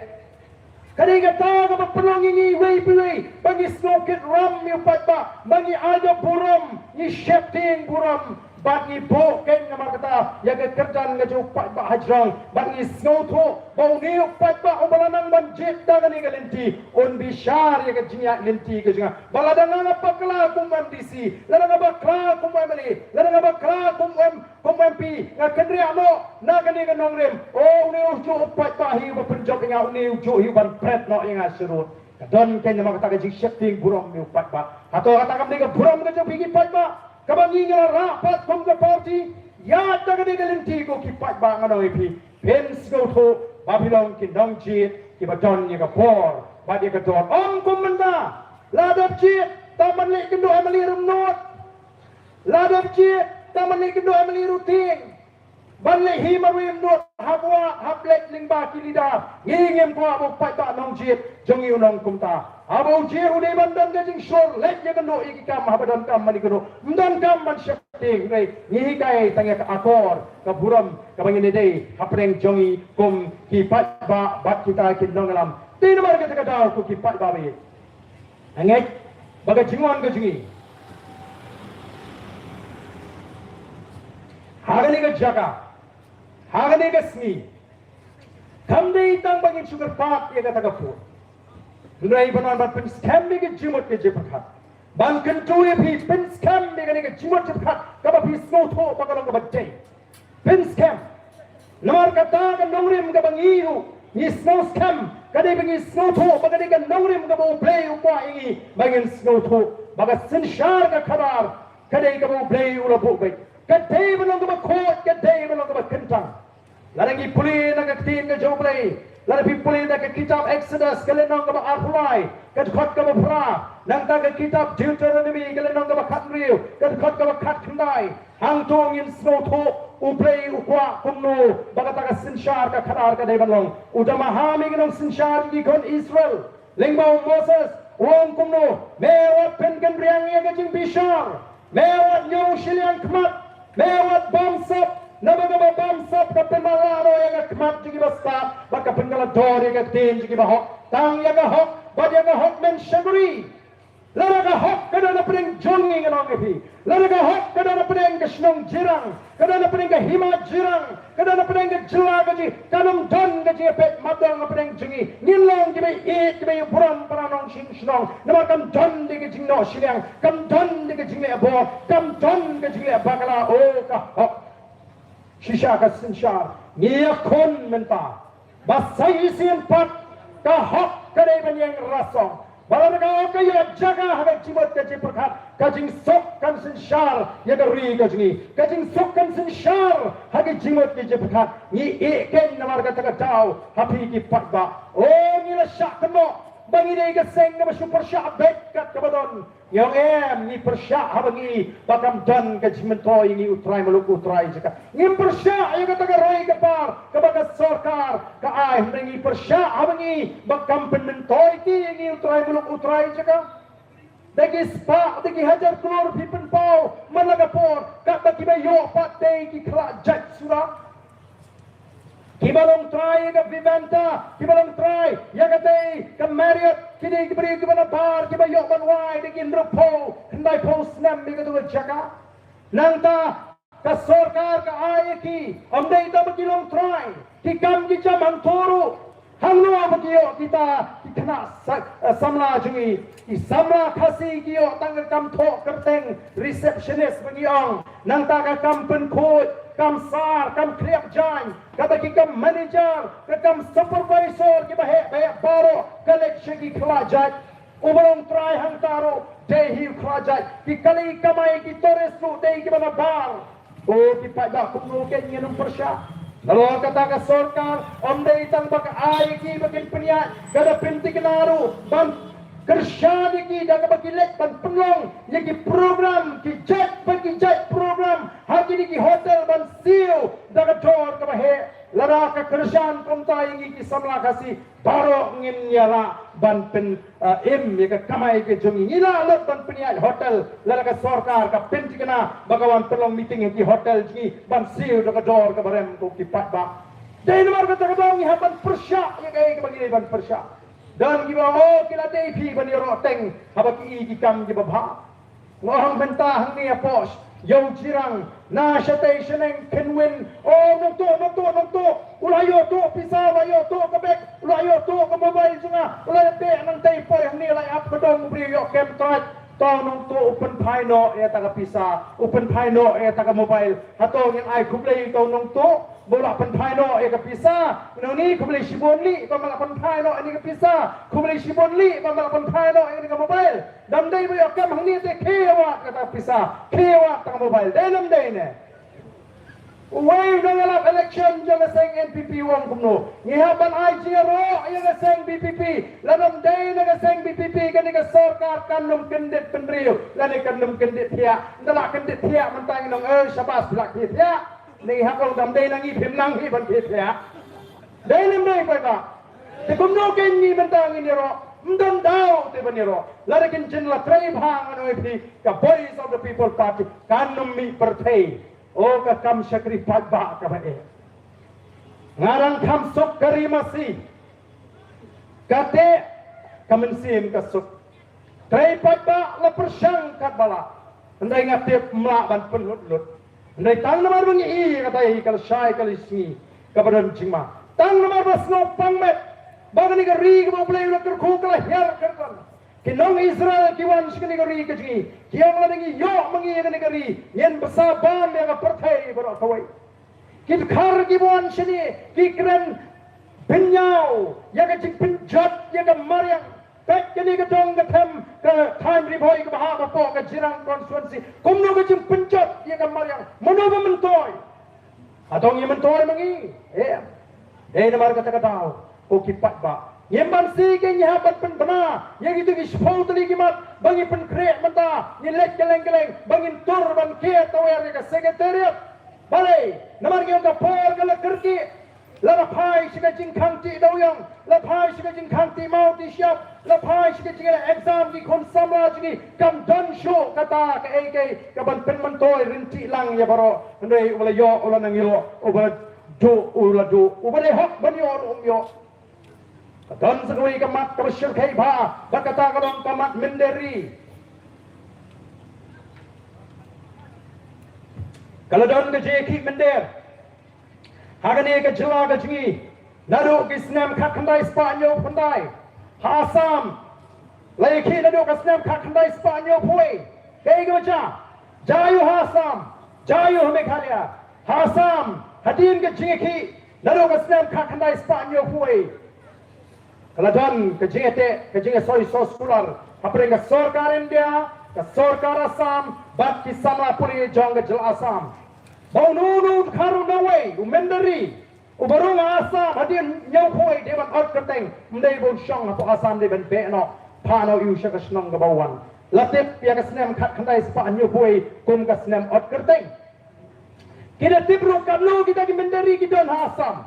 Ka dei kata kaba pynlong ïa ngi iwei pa iwei ba ngi sngewkit ram ïa u paidbah, ba ngi ai da burom, ngi sheptieng burom, bad ngi buh keiñ namar kata ïa ka kyrdan ka jong u paidbah hajrong, bad ngi sngewthuh ba une u paidbah uba la nang ban jied da kane ka lynti un bishar ïa ka jingïaid lynti ka jong nga. Ba lada nga nga bakla kum M D C, lada nga bakla kum M L A, lada nga bakla kum M kum M P, nga kynriah noh na kane ka nongrim. O, une u juh u paidbah hi uba pynjop ïa nga, une u juh hi uban pret noh ïa nga sharud. Ka don keiñ namar kata ka jingsheptieng burom ïa u paidbah. Hato kata kam dei ka burom ka jong phi ki paidbah kaba ngi ngi la rah pat kum ka party? Ïa kata ka dei ka lynti ko ki paidbah, nga ong ïa phi, phin sngewthuh ba phi long ki nongjied kiba don ïa ka bor bad ïa ka dor. Ym kum mynta, la dep jied, tang ban leit kynduh M L A ruh ym nud. La dep jied, tang ban leit kynduh M L A ruh tieng. Ban leit hi marwei ym nud, hap wah hap leit lyngba ki leader. Ngi ngim kwah ba u paidbah nongjied jong ngi un long kumta. Haba u jied u dei ban don ka jingshlur, leit ïakynduh ïa ki kam haba donkam ban ïakynduh, ym donkam ban sheptieng. Ngi hikai tang ïa ka akor, ka burom kaba ngin ïadei hapdeng jong ngi kum ki paidbah bad kita ki nongïalam. Te namar kata ka daw ko ki paidbah, nga ngeit ba ka jingwan ka jong ngi ha kane ka jaka, ha kane ka sngi, kam dei tang ba ngin shu kyrpad ïa kata ka vote, hynrei ban wan ban pynskhem ïa ka jingmut ka jingpyrkhat. Ban kyntu ïa phi, pynskhem ïa kane ka jingmut jingpyrkhat kaba phi sngewthuh ba ka long kaba dei. Pynskhem. Namar kata ka nongrim kaba ngi ruh ngi sngewskhem, ka dei ba ngi sngewthuh ba ka dei ka nongrim kaba U Blei u kwah ïa ngi ba ngin sngewthuh ba ka synshar ka khadar ka dei kaba U Blei u la buh beit. Ka dei ban long kaba khuid, ka dei ban long kaba kyntang. Lada ngi pule na ka ktien ka jong U Blei, lada phi pule na ka kitab Exodus ka lynnong kaba arphew lai, ka dkhot kaba phra, nangta ka kitab Deuteronomy ka lynnong kaba khathynriew, ka dkhot kaba khatkhyndai, hangto ngin sngewthuh U Blei u kwah kumno ba kata ka synshar ka khadar ka dei ban long. U da maham ïa ki nongsynshar ki khun Israel. Lyngba u Moses u ong kumno, me wat pynkynriang ïa ka jingbishar, me wat ñiewshiliang khmat, me wat bamsap, naba kaba bamsap ka pynmatlah noh ïa ka khmat jong kiba stad bad ka pynkylla dor ïa ka ktien jong kiba hok. Tang ïa ka hok bad ïa ka hok men shakri. Lada ka hok ka don hapdeng jong ngi, nga ong ïa phi, lada ka hok ka don hapdeng ka shnong Jirang, ka don hapdeng ka hima Jirang, ka don hapdeng ka jylla ka jong ngi, kan ym don ka jingïapeit mardong hapdeng jong ngi. Ngin long kiba ïeit, kiba ïeit burom para nongshong shnong, namar kam don de ka jingleh shiliang, kam don de ka jingleh bor, kam don ka jingleh bakla. O ka hok. Shisha ka synshar ngi ïakhun mynta. Ba sa shisien pat ka hok ka dei ban ïeng rasong. Ba lada ka hok ka ïoh jaka ha ka jingmut ka jingpyrkhat, ka jingsuk kan synshar ïa ka ri ka jong ngi. Ka jingsuk kan synshar ha ka jingmut ka jingpyrkhat. Ngi ïeh keiñ namar kata ka daw ha phi ki paidbah. O, ngi la shah kynnoh ba ngi dei ka seng kaba shu pyrshah beit kat kaba don. Ngi ong em, ngi pyrshah haba ngi ba kam don ka jingmyntoi ïa ngi u trai muluk u trai jaka. Ngim pyrshah ïa kata ka roi ka par kaba ka sorkar ka ai, hynrei ngi pyrshah haba ngi ba kam pynmyntoi ki ïa ngi u trai muluk u trai jaka. Da ki spah, da ki hajar klur phi pynpaw man la ka por, katba kiba ïoh pat dei ki khlajait sura. Kiba long trai ïa ka Vivanta, kiba long trai ïa katei ka Marriott, ki dei ki briew kiba nabar, kiba ïoh ban wai da ki hynriewphew, khyndaiphew snem ïa katu ka jaka. Nangta ka sorkar ka ai ïa ki, ym dei tang ba ki long trai, ki kam ki jam hangto ruh. Hangno ba ki ïoh kita ki khynnah sa-, eh, samla jong ngi, ki samla Khasi ki ïoh tang ka kam thoh kyrteng receptionist ba ngi ong. Nangta ka kam pynkhuid, kam sar, kam khlieh jaiñ, kata ki kam manager, ka kam supervisor, kiba heh ba heh baroh ka leit sha ki khlajait. Uba long trai hangta ruh dei hi u khlajait. Ki kali kamai ki tourist ruh dei kiba nabar. O ki paidbah, kumno keiñ ngin ym pyrshah? Nalor kata ka sorkar ym dei tang ba ka ai ki ba kin pynïaid, ka da pynthikna ruh ban kyrshan ïa ki da kaba ki leit ban pynlong ïa ki program, ki jait pa ki jait program ha kine ki hotel ban siew da ka dor kaba heh. Lada ka kyrshan kumta ïa ngi ki samla Khasi, baroh ngin ïa lah ban pyn, eh, im ïa ka kamai ka jong ngi. Ngi lah lut ban pynïaid hotel lada ka sorkar ka pynthikna ba ka wan pynlong meeting ha ki hotel jong ngi ban siew da ka dor kaba rem, ko ki paidbah. Dei namar kata ka daw ngi hap ban pyrshah ïa kaei kaba ngi dei ban pyrshah. Don kiba ong, o, ki la dei phi ban ïaroh teng haba ki i ki kam kiba bha. Nga ong mynta hangne hapoh Ïew Jirang, na shatei shaneng Kynwin. O, nongtuh, nongtuh, nongtuh. U la ïoh tuh pisa, u la ïoh tuh ka bag, u la ïoh tuh ka mobile jong nga, u la ïateh nangtei, poi hangne la ap ka dong, u briew ïoh kem trai. To nongtuh u pynphai noh ïa ta ka pisa, u pynphai noh ïa ta ka mobile. Hato ngin ai khublei to nongtuh ba u la pynphai noh ïa ka pisa? Nongni khublei shibun lih ba me la pynphai noh ïa ka pisa, khublei shibun lih ba me la pynphai noh ïa ka mobile. Dam dei ba ïoh kem hangne te khie wat kata pisa, khie wat ta mobile. Dei lem dei ne. Uwei u nongïalap election jong ka seng N P P u ong kumno? Ngi hap ban ai jingïaroh ïa ka seng V P P. Lada ym dei na ka seng V P P, kane ka sorkar kan ym kyndit bynriew lane kan ym kyndit thiah. Ynda la kyndit thiah mynta ngin ong, eh, shabas, phi la khie thiah. Ngi hap ong dam dei na ngi, phim nang hi ban khie thiah. Dei lem dei paidbah. Te kumno keiñ ngi mynta ngin ïaroh? Ym don daw te ban ïaroh. Lada kin jin la trei bha, ngan ong ïa phi, ka Voice of the People Party kan ym mih pyrthei. O ka kam shakri paidbah kaba eh. Nga dang kham suk ka ri masi. Kata ka mynsiem ka suk. Trei paidbah la pyrshang katba lah. Hynrei nga tip ym lah ban pynlut lut. Hynrei tang namar ba ngi i kata hi ka lashai ka lashisngi kaba don jingma. Tang namar ba sngewpang met ba kane ka ri kaba U Blei u la kyrkhu ka la hiar kyrdan. Ki nong Israel ki wan sha kane ka ri ka jong ngi, ki ong lada ngi ïoh ma ngi ïa kane ka ri, ngin bsa bam ïa ka pyrthei baroh kawei. Ki dkhar ki wan shane ki kren bynñiaw ïa ka jingpynjot ïa ka mariang. Peit kane ka dong ka them ka thaiñ Ri Bhoi kaba hap hapoh ka Jirang constituency. Kumno ka jingpynjot ïa ka mariang? Mano ba myntoi? Hato ngi myntoi ma ngi? Em. Dei namar kata ka daw, ko ki paidbah, ngim banse, ke ngi hap ban pynbna ïa kito ki shiphew tylli ki mat ba ngi pynkhreh mynta, ngi leit kylleng kylleng ba ngin tur ban kiar tawer ïa ka secretariat. Balei? Namar ngi ong ka por ka la kyrkieh. La la phai sha ka jingkhang tih dewiong, la phai sha ka jingkhang tih maw tih shyiap, la phai sha ka jingïaleh exam ki khun samla jong ngi, kam don shuh kata kaei kaei kaban pynmyntoi ryntieh lang ïa baroh. Hynrei uba la ïoh u la nang ïoh, uba la duh u la duh, uba dei hok ban ïoh ruh um ïoh. Ka don sa kawei ka mat kaba shyrkhei bha bad kata ka long ka mat mynder ri. Ka la don ka jingïakhih mynder ha kane ka jylla ka jong ngi naduh ki snem khatkhyndai spah hynñiewphew khyndai. Ha Assam la ïakhih naduh ka snem khatkhyndai spah hynñiewphew wei. Kaei kaba jia? Jia aiu ha Assam? Jia aiu ha Meghalaya? Ha Assam, hadien ka jingïakhih, Naduh ka snem khatkhyndai spah hynñiewphew wei ka la don ka jingïateh, ka jingïasoi soskular hapdeng ka sorkar India, ka sorkar Assam bad ki samla pule jong ka jylla Assam. Ba uno uno u dkhar, uno uwei u mynder ri uba rung ha Assam hadien hynñiewphew wei dei ban ot kyrteng, ym dei ban shong hapoh Assam, dei ban beh noh, phah noh ïa u sha ka shnong kaba u wan. La tip ïa ka snem khatkhyndai spah hynñiewphew wei kum ka snem ot kyrteng. Ki da tip ruh katno kita ki mynder ri ki don ha Assam.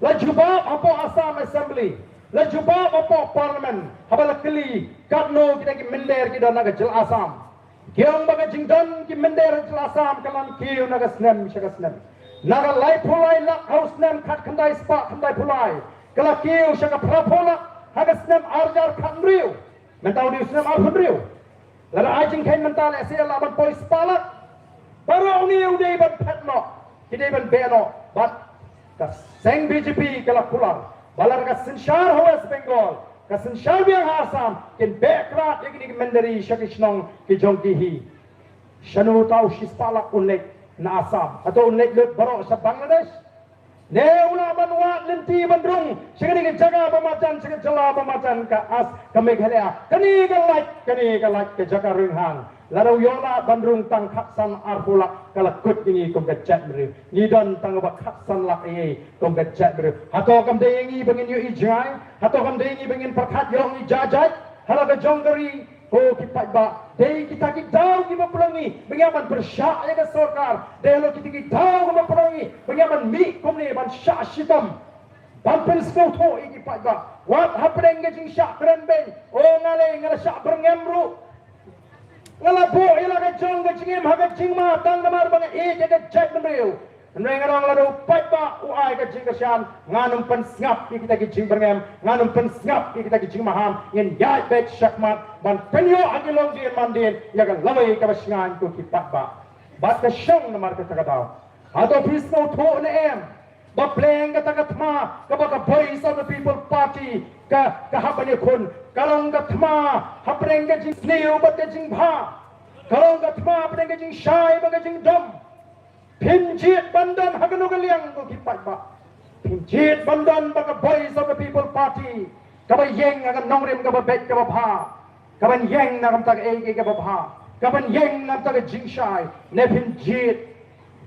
La jubab hapoh Assam Assembly, la jubab hapoh Parliament haba la kylli katno kita ki mynder ki don ha ka jylla Assam. Ki ong ba ka jingdon ki mynder ha ka jylla Assam ka la kiew na ka snem sha ka snem. Na ka laiphew lai lak ha u snem khatkhyndai spah khyndaiphew lai, ka la kiew sha ka phraphew lak ha ka snem ar hajar khathynriew. Mynta u dei u snem arphew hynriew. Lada ai jingkheiñ mynta lehse lah ban poi spah lak. Baroh ngi u dei ban phet noh, ki dei ban beh noh. Bad ka seng B J P ka la kular ba lada ka synshar ha West Bengal, ka synshar biang ha Assam, kin beh krad ïa kine ki mynder ri sha ki shnong ki jong ki hi. Shano uta u shispah lak un leit na Assam? Hato un leit lut baroh sha Bangladesh? Ne u lah ban wad lynti ban rung sha kane ka jaka ba marjan, sha ka jylla ba marjan ka As, ka Meghalaya? Kane ka lait, kane ka lait ka jaka ringhang. Lada u ïoh lad ban rung tang khatsan arphew lak, ka la kut ïa ngi kum ka jaitbynriew. Ngi don tang ba khatsan lak ei ei kum ka jaitbynriew. Hato kam dei ïa ngi ba ngin ïohi jngai? Hato kam dei ïa ngi ba ngin pyrkhat ïoh ngi ja jait ha la ka jong ka ri? Ko ki paidbah, dei kita ki daw kiba pynlong ngi ba ngi ïa ban pyrshah ïa ka sorkar. Dei halor kita ki daw kiba pynlong ngi ba ngi ïa ban mih kumne ban shah shitom, ban pynsngewthuh ïa ki paidbah. Wat hapdeng ka jingshah kren beiñ, o nga lei nga la shah byrngem ruh, nga la buh ïa la ka jong ka jingim ha ka jingma tang namar ba nga ïeit ïa ka jaitbynriew. Hynrei nga ong lada u paidbah u ai ka jingkyrshan, ngan ym pynsngap ïa kita ki jingbyrngem, ngan ym pynsngap ïa kita ki jingmaham. Ngin ïaid beit shakhmat ban pynïoh ha ki longdien mandien ïa ka lawei kaba shngaiñ ko ki paidbah. Bad ka shong namar kata ka daw. Hato phi sngewthuh ne em ba pleng kata ka thma kaba ka Voice of the People Party ka, ka hap ban ïakhun, ka long ka thma hapdeng ka jingsniew bad ka jingbha, ka long ka thma hapdeng ka jingshai bad ka jingdom. Phim jied ban don ha kano ka liang ko ki paidbah. Phim jied ban don ba ka Voice of the People Party kaba ïeng ha ka nongrim kaba beit kaba bha, kaban ïeng na ka bynta kaei kaei kaba bha, kaban ïeng na ka bynta ka jingshai. Ne phim jied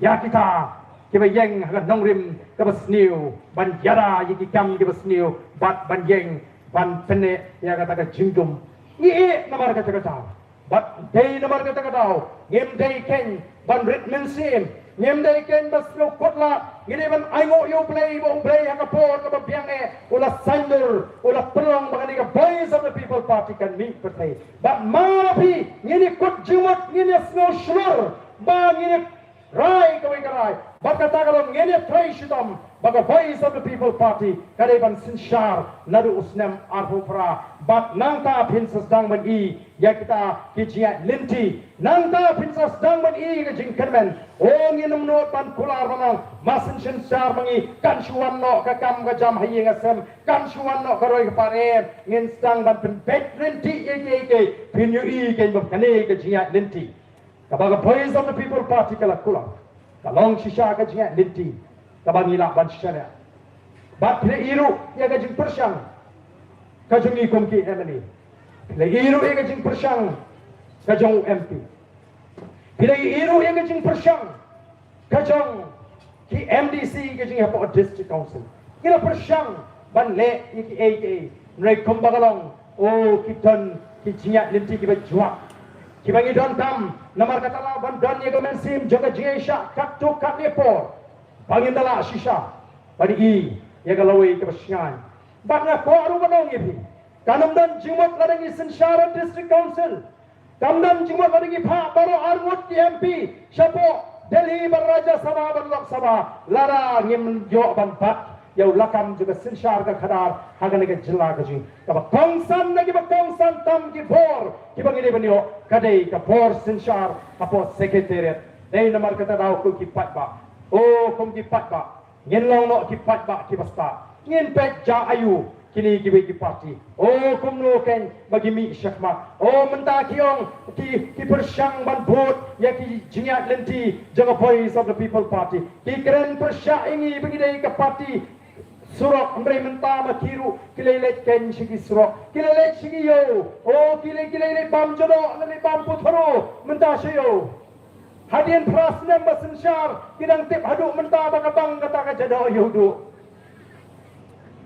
ïa kita kiba ïeng ha ka nongrim kaba sniew ban ïada ïa ki kam kiba sniew bad ban ïeng ban pynneh ïa kata ka jingdum. Ngi ïeh namar kata ka daw. Bad dei namar kata ka daw ngim dei keiñ ban rit mynsiem, ngim dei keiñ ban sngewkhuslai. Ngi dei ban ainguh ïa U Blei ba U Blei ha ka por kaba biang eh u la saiñdur, u la pynlong ba kane ka Voice of the People Party kan mih pyrthei. Bad ma la phi ngin ïa kut jingmut, ngin ïa sngewshlur ba ngin ïa rai kawei ka rai. Bad kata ka long ngin ïa trei shitom ba ka Voice of the People Party ka dei ban synshar naduh u snem arphew phra. Bad nangta phin sa sdang ban i ïa kita ki jingïaid lynti. Nangta phin sa sdang ban i ka jingkyrmen. O ngin ym nud ban kular ban ong ma synshar ma ngi kan shu wan noh ka kam ka jam ha ïing ha sem, kan shu wan noh ka roi ka par. Em, ngin sdang ban pynbeit lynti ïa kiei kiei. Phin ïohi keiñ ba kane ka jingïaid lynti kaba ka Voice of the People Party ka la kular ka long shisha ka jingïaid lynti kaba ngi lah ban shisha leh. Bad phi la i ruh ïa ka jingpyrshang ka jong ngi kum ki M L A. Phi la i ruh ïa ka jingpyrshang ka jong u M P. Phi la i ruh ïa ka jingpyrshang ka jong ki M D C ka jong ngi hapoh District Council. Ki la pyrshang ban leh ïa kiei kiei. Hynrei kumba ka long, o ki don ki jingïaid lynti kiba juak kiba ngi donkam. Namar kata lah ban don ïa ka mynsiem jong ka jingïaishah katto katne por ba ngin da lah shisha ban i ïa ka lawei kaba shngaiñ. Bad nga kwah ruh ban ong ïa phi, kan ym don jingmut lada ngi synshar District Council. Kam don jingmut lada ngi phah baroh arngut ki M P shapoh Delhi bad Rajya Sabha bad Lok Sabha lada ngim ïoh ban bat ïa u lakam jong ka synshar ka khadar ha kane ka jylla ka jong ngi. Kaba kongsan na kiba kongsan tam ki bor kiba ngi dei ban ïoh ka dei ka bor synshar hapoh Secretariat. Dei namar kata daw ko ki paidbah, o kum ki paidbah, ngin long noh ki paidbah kiba stad. Ngin peit ja aïu kine kiwei ki party. O kumno kein ba ki mih shakhmat. O mynta ki ong ki, ki pyrshang ban bud ïa ki jingïaid lynti jong ka Voice of the People Party. Ki kren pyrshah ïa ngi ba ngi dei ka party surok, hynrei mynta ma ki ruh ki leit leit kein sha ki surok. Ki leit leit sha ki ïew. O ki leit, ki leit leit bam jadoh, leit leit bam putharo mynta sha ïew. Hadien phra snem ba synshar ki dang tip haduh mynta ba ka bang kata ka jadoh ïewduh.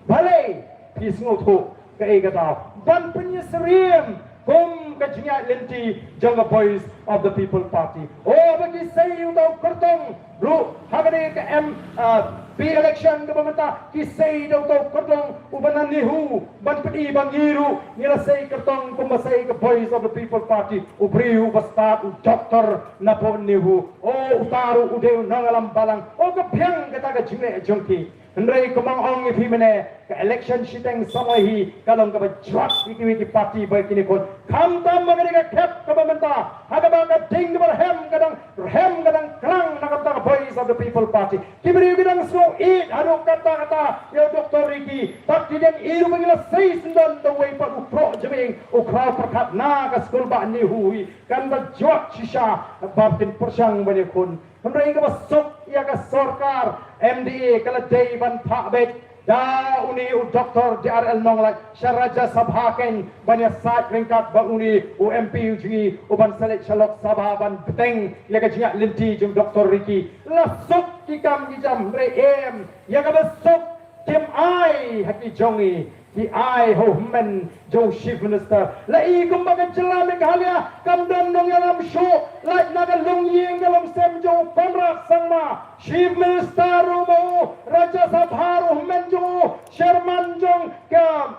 Balei phi sngewthuh kaei kata ban pynïasyriem kum ka jingïaid lynti jong ka Voice of the People Party? O ba ki sei uta u kyrtong ruh ha kane ka M, ah, P election kaba mynta ki sei da uta u kyrtong uba na NEHU ban pyni ba ngi ruh ngi la sei kyrtong kumba sei ka Voice of the People Party. U briew uba stad u doktor na pdeng NEHU. O uta ruh u dei u nongïalam balang. O ka biang kata ka jingleh jong ki. Hynrei kumba nga ong ïa phi mynne, ka election shiteng samoi hi ka long kaba jwat ïa kiwei ki party ba kine khun. Khamtam ba kane ka khep kaba mynta ha kaba ka ding kaba rhem ka dang rhem ka dang klang na ka bynta ka Voice of the People Party. Ki briew ki dang sngew ïeit haduh katta katta ïa u Doktor Ricky. Bad ki dang ïeit ruh ba ngi la sei syndon da uwei pat u proh jabieng u khraw pyrkhat na ka skul bah NEHU hi. Kan ba jwat shisha ba kin pyrshang ban ïakhun. Hynrei kaba suk ïa ka sorkar M D A ka la dei ban phah beit da une u Doktor D R L Nonglait sha Rajya Sabha kein ban ïasaid ryngkat bad une u M P u jong ngi u ban sa leit sha Lok Sabha ban bteng ïa ka jingïaid lynti jong Doktor Ricky. La suk ki kam ki jam hynrei em ïa kaba suk kim ai ha ki jong ngi. Ki ai ha u hynmen jong u Chief Minister. La i kumba ka jylla Meghalaya kam don nongïalam shuh, lait na ka longïing ka longsem jong u Conrad Sangma. Chief Minister ruh ma u, Rajya Sabha ruh hynmen jong u, Chairman jong ka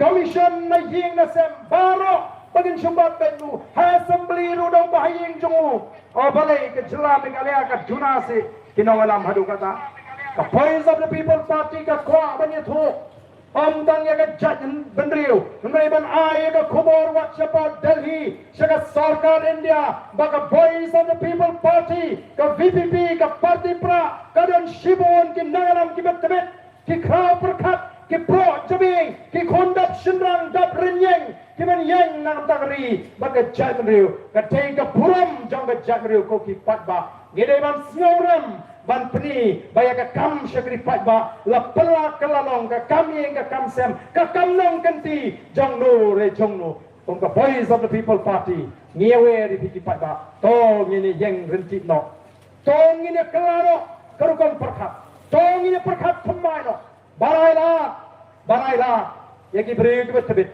Commission na ïing na sem baroh ba kin sumbat bad u, ha Assembly ruh dang ba ha ïing jong u. O balei ka jylla Meghalaya ka duna seh ki nongïalam haduh katta. Ka Voice of the People Party ka kwah ban ïathuh. Ym tang ïa ka jaitbynriew, hynrei ban ai ïa ka khubor wat shapoh Delhi sha ka sorkar India ba ka Voice of the People Party, ka V P P, ka party prah, ka don shibun ki nongïalam kiba tbit, ki khraw pyrkhat, ki proh jabieng, ki khun dap shynrang dap rynïeng, ki ban ïeng na ka bynta ka ri bad ka jaitbynriew. Ka dei ka burom jong ka jaitbynriew ko ki paidbah. Ngi dei ban sngewrem ban pyni ba ïa ka kam shakri paidbah la pynlait ka la long ka kam ïing ka kam sem ka kam nongkynti jong no re jong no. Kum ka Voice of the People Party ngi ïawer ïa phi ki paidbah, to ngin ïeng ryntih noh, to ngin ïa kylla noh ka rukom pyrkhat, to ngin ïa pyrkhat thymmai noh. Barai lad, barai lad ïa ki briew kiba tbit,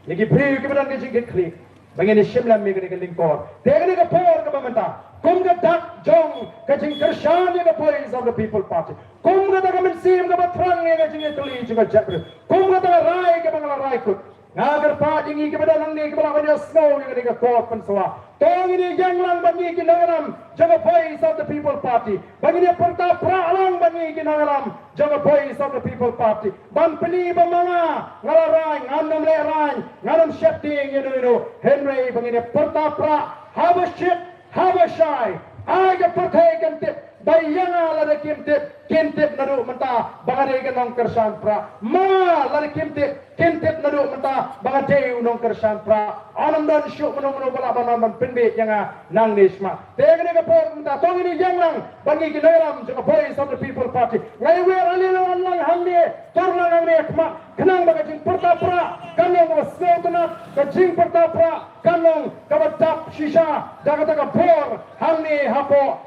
ïa ki briew kiba don ka jingkitkhlieh ba ngin ïa shim lem ïa kane ka lyngkor. Te kane ka por kaba mynta kum ka dak jong ka jingkyrshan ïa ka Voice of the People Party, kum kata ka mynsiem kaba thrang ïa ka jingïatylli jong ka jaitbynriew, kum kata ka rai kaba nga la rai kut. Nga kyrpad ïa ngi kiba don hangne kiba lah ban ïohsngew ïa kane ka khubor pynsawa. To ngin ïeng lang bad ngi ki nongïalam jong ka Voice of the People Party. Ba ngin ïa pyrta prah lang bad ngi ki nongïalam jong ka Voice of the People Party. Ban pyni ba ma nga nga la rai, ngan ym lehrain, ngan ym sheptieng ïa no ïa no. Hynrei ba ngin ïa pyrta prah haba shit haba shai. Ai ka pyrthei kan tip ba ïa nga lada kim tip, kin tip naduh mynta ba nga dei ka nongkyrshan prah. Ma nga lada kim tip, kin tip naduh mynta ba nga dei u nongkyrshan prah. Yn ym don shuh mano mano ba lah ban wan ban pynbeit ïa nga nangne shakhmat. Te kane ka por mynta to ngin ïeng lang bad ngi ki nongïalam jong ka Voice of the People Party. Nga ïawer, ale lang, wan lang hangne, tur lang hangne ha khmat, khnang ba ka jingpyrta prah kan long kaba sngewtynnat, ka jingpyrta prah kan long kaba dap shisha da kata ka bor hangne hapoh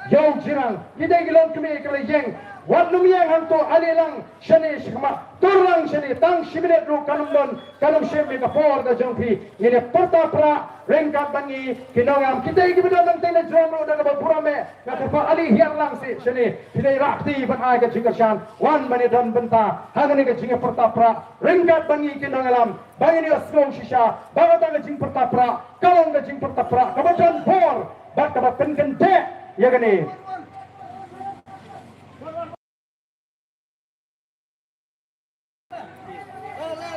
Ïew Jirang. Ki dei ki longkmie ki la ïeng. Wat nym ïeng hangto, ale lang shane shakhmat, tur lang shane, tang shi minit ruh kan ym don, kan ym shim ïa ka por ka jong phi. Ngin ïa pyrta prah ryngkat bad ngi ki nongïalam. Ki dei kiba don nangtei na jrong ruh da kaba burom eh. Nga kyrpad ale hiar lang seh shane, phi dei rah kti ban ai ka jingkyrshan, wan ban ïa don bynta ha kane ka jingïapyrta prah ryngkat bad ngi ki nongïalam. Ba ngin ïohsngew shisha ba kata ka jingpyrta prah ka long ka jingpyrta prah kaba don bor bad kaba pynkyndeh ïa kane.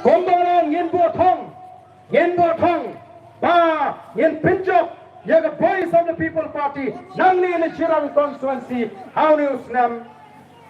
Kumba nga la ong, ngin buh thong, ngin buh thong ba ngin pynjop ïa ka Voice of the People Party nangne na Jirang constituency ha une u snem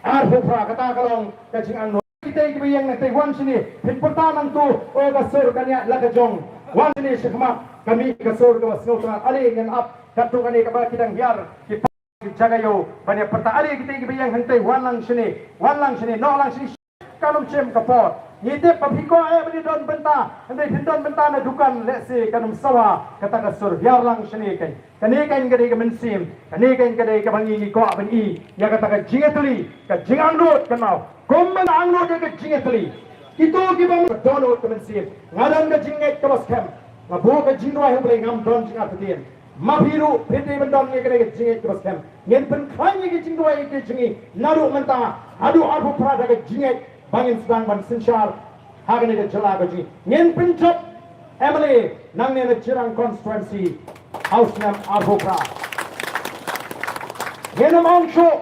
arphew phra. Kata ka long ka jingangnud. Kita kiba ïeng hangtei wan shane, phin pyrta nangtu, o ka sur ka ñiah la ka jong. Wan shane shakhmat, ka mih ka sur kaba sngewtynnat, ale ngan ap katto katne kaba ki dang hiar, ki pa ki jaka ïew ban ïa pyrta. Ale kita kiba ïeng hangtei wan lang shane, wan lang shane, noh lang shane. Kan ym shim ka por. Ngi tip ba phi kwah eh ban ïa don bynta, hynrei phin don bynta na dukan, lehse kan ym sawa kata ka sur. Hiar lang shane kein. Kane kein ka dei ka mynsiem, kane kein ka dei kaba ngi ngi kwah ban i ïa kata ka jingïatylli, ka jingangnud kynmaw. Kumba nga angnud ïa ka jingïatylli, kito kiba dohnud ka mynsiem, nga don ka jingngeit kaba skhem. Nga buh ka jingduwai ha U Blei, ngam don jingartatien. Ma phi ruh phi dei ban don ïa kane ka jingngeit kaba skhem. Ngin pynkhlaiñ ïa ka jingduwai ïa ka jong ngi naduh mynta haduh arphew phra da ka jingngeit ba ngin sdang ban synshar ha kane ka jylla ka jong ngi. Ngin pynjop M L A nangne na Jirang constituency ha u snem arphew phra. Ngin ym ong shuh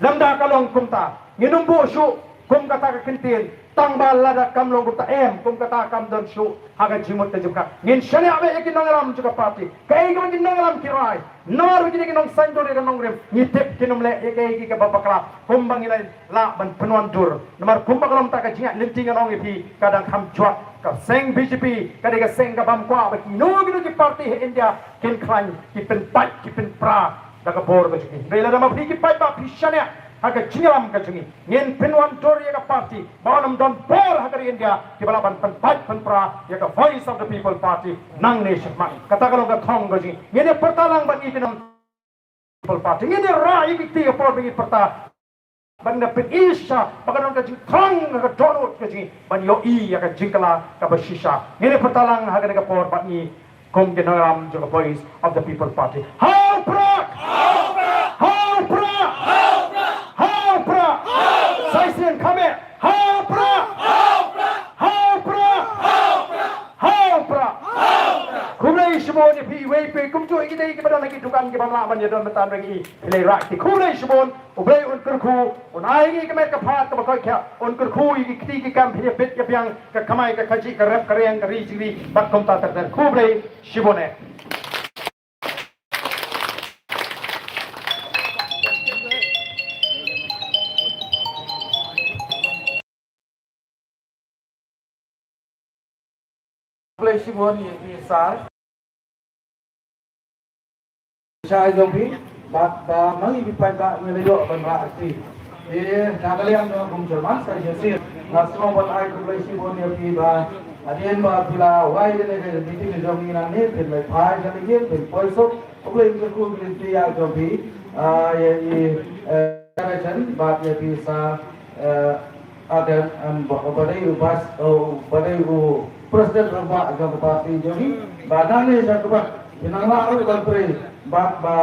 lymda ka long kumta. Ngin ym buh shuh kum kata ka kyntien, tang ba lada kam long kumta, em, kum kata kam don shuh ha ka jingmut ka jingpyrkhat. Ngin shaniah beit ïa ki nongïalam jong ka party, kaei kaba ki nongïalam ki rai. Namar ba kine ki nongsaiñdur ïa ka nongrim, ngi tip kin ym leh ïa kaei kaei kaba bakla. Kumba ngi la lah ban pynwandur. Namar kumba ka long kata ka jingïaid lynti, ngan ong ïa phi, ka dang kham jwat. Ka seng B J P ka dei ka seng kaba ym kwah ba kino kino ki party ha India kin khlaiñ, ki pynpait, ki pynpra da ka bor ka jong ngi. Hynrei lada ma phi ki paidbah phi shaniah ha ka jingïalam ka jong ngi, ngin pynwandur ïa ka party ba un ym don bor ha ka ri India kiba lah ban pynpait pynpra ïa ka Voice of the People Party nangne shakhmat. Kata ka long ka thong ka jong ngi. Ngin ïa pyrta lang bad ngi ki nong People Party. Ngin ïa rah ïa ki kti ha por ba ngi pyrta. Ban da pyn-i shisha ba ka don ka jingthrang ha ka dohnud ka jong ngi ban ïohi ïa ka jingkylla kaba shisha. Ngin ïa pyrta lang ha kane ka por bad ngi kum ki nongïalam jong ka Voice of the People Party. Ha u Prah! Ha u Prah! Ha u Prah! Sa shisien kham eh. Ha u Prah! Ha u Prah! Ha u Prah! Khublei shibun ïa phi iwei pa iwei, kumjuh ïa kita kiba don ha ki dukan kiba ym lah ban ïadon bynta, ring i phi lei rah ki. Khublei shibun. U Blei un kyrkhu, un ai ngi ka met ka phad kaba koit khiah, un kyrkhu ïa ki kti ki kam, phin ïa bit ïa biang ka kamai ka kajih, ka rep ka riang, ka ri jingri bad kumta ter ter. Khublei shibun eh. Khublei shibun ïa phi sir. Sha jong phi bad ba ma ngi ki paidbah ngi la ïoh ban rah kti. Te na ka liang jong nga kum chairman sa shisien nga sngewbha ban ai khublei shibun ïa phi ba hadien ba phi la wai kane ka meeting jong ngi nangne, phin leit phai sha ka ïing, phin poi suk. Khublei kyrkhu ïa phi, ïa jong phi, ah, ïa i, eh, Direction bad ïa phi sa, eh, Adam, em, ba, ba dei u vice, oh, ba dei u president rangbah jong ka party jong ngi. Ba nangne sha kaba phi nang lah ruh ban trei bad ba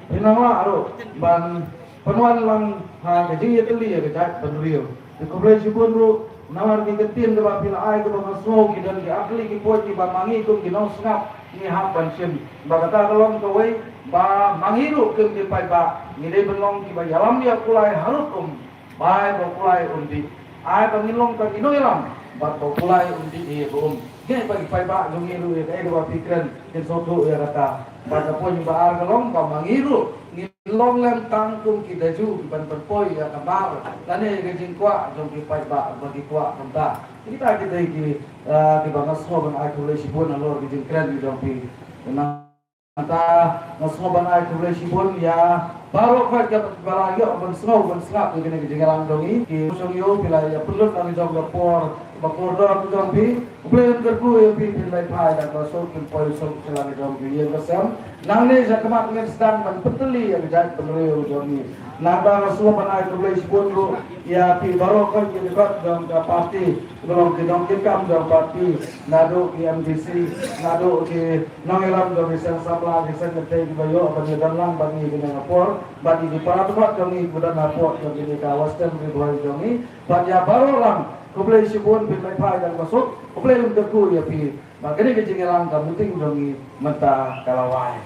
phi nang lah ruh ban pynwan lang ha ka jingïatylli ïa ka jaitbynriew. Te khublei shibun ruh namar ki kyntien kaba phi la ai kaba nga sngew ki don ki ar tylli ki point kiba ma ngi kum ki nongsngap ngi hap ban shim. Ba kata ka long kawei ba ma ngi ruh kum ki paidbah ngi dei ban long kiba ïalam ïa u Blei harud um bai ba u Blei un dih. Ai ba ngin long tang ki nongïalam bad ba u Blei un dih ïa ka um. Ngi ba ki paidbah jong ngi ruh ïa kaei kaba phi kren kin sngewthuh ïa kata. Bad ka point ba ar ka long ba ma ngi ruh ngin long lem tang kum ki dajuh kiban pynpoi ïa ka mar lane ïa ka jingkwah jong ki paidbah ba ki kwah kumta. Kita ki dei ki, ah, kiba nga sngew ban ai khublei shibun halor ki jingkren ki jong phi. Nangta nga sngew ban ai khublei shibun ïa baroh kawei kiba la ïoh ban sngew ban sngap ïa kane ka jingïalang jong ngi. Ki shong ïew phi la ïa pynlut lang jong ka por ba kordor jong phi. U Blei un kyrkhu ïa phi, phin leit phai da ka suk, phin poi suk sha la ka jong ka ïing ka sem. Nangne sha khmat ngin sdang ban pyntylli ïa ka jaitbynriew jong ngi. Nangta nga sngew ban ai khublei shibun ruh ïa phi baroh kawei ki dkhot jong ka party, ki long ki nongkitkam jong party, naduh ki M D C, naduh ki nongïalam jong ki seng samla, ki seng kynthei kiba ïoh ban ïadon lang bad ngi kane ka por, bad ïa ki para dkhot jong ngi kiba don hapoh jong kane ka Western Ri Bhoi jong ngi, bad ïa baroh lang. Khublei shibun, phin leit phai da kaba suk. U Blei un kyrkhu ïa phi. Ba kane ka jingïalang ka meeting jong ngi mynta ka la wai.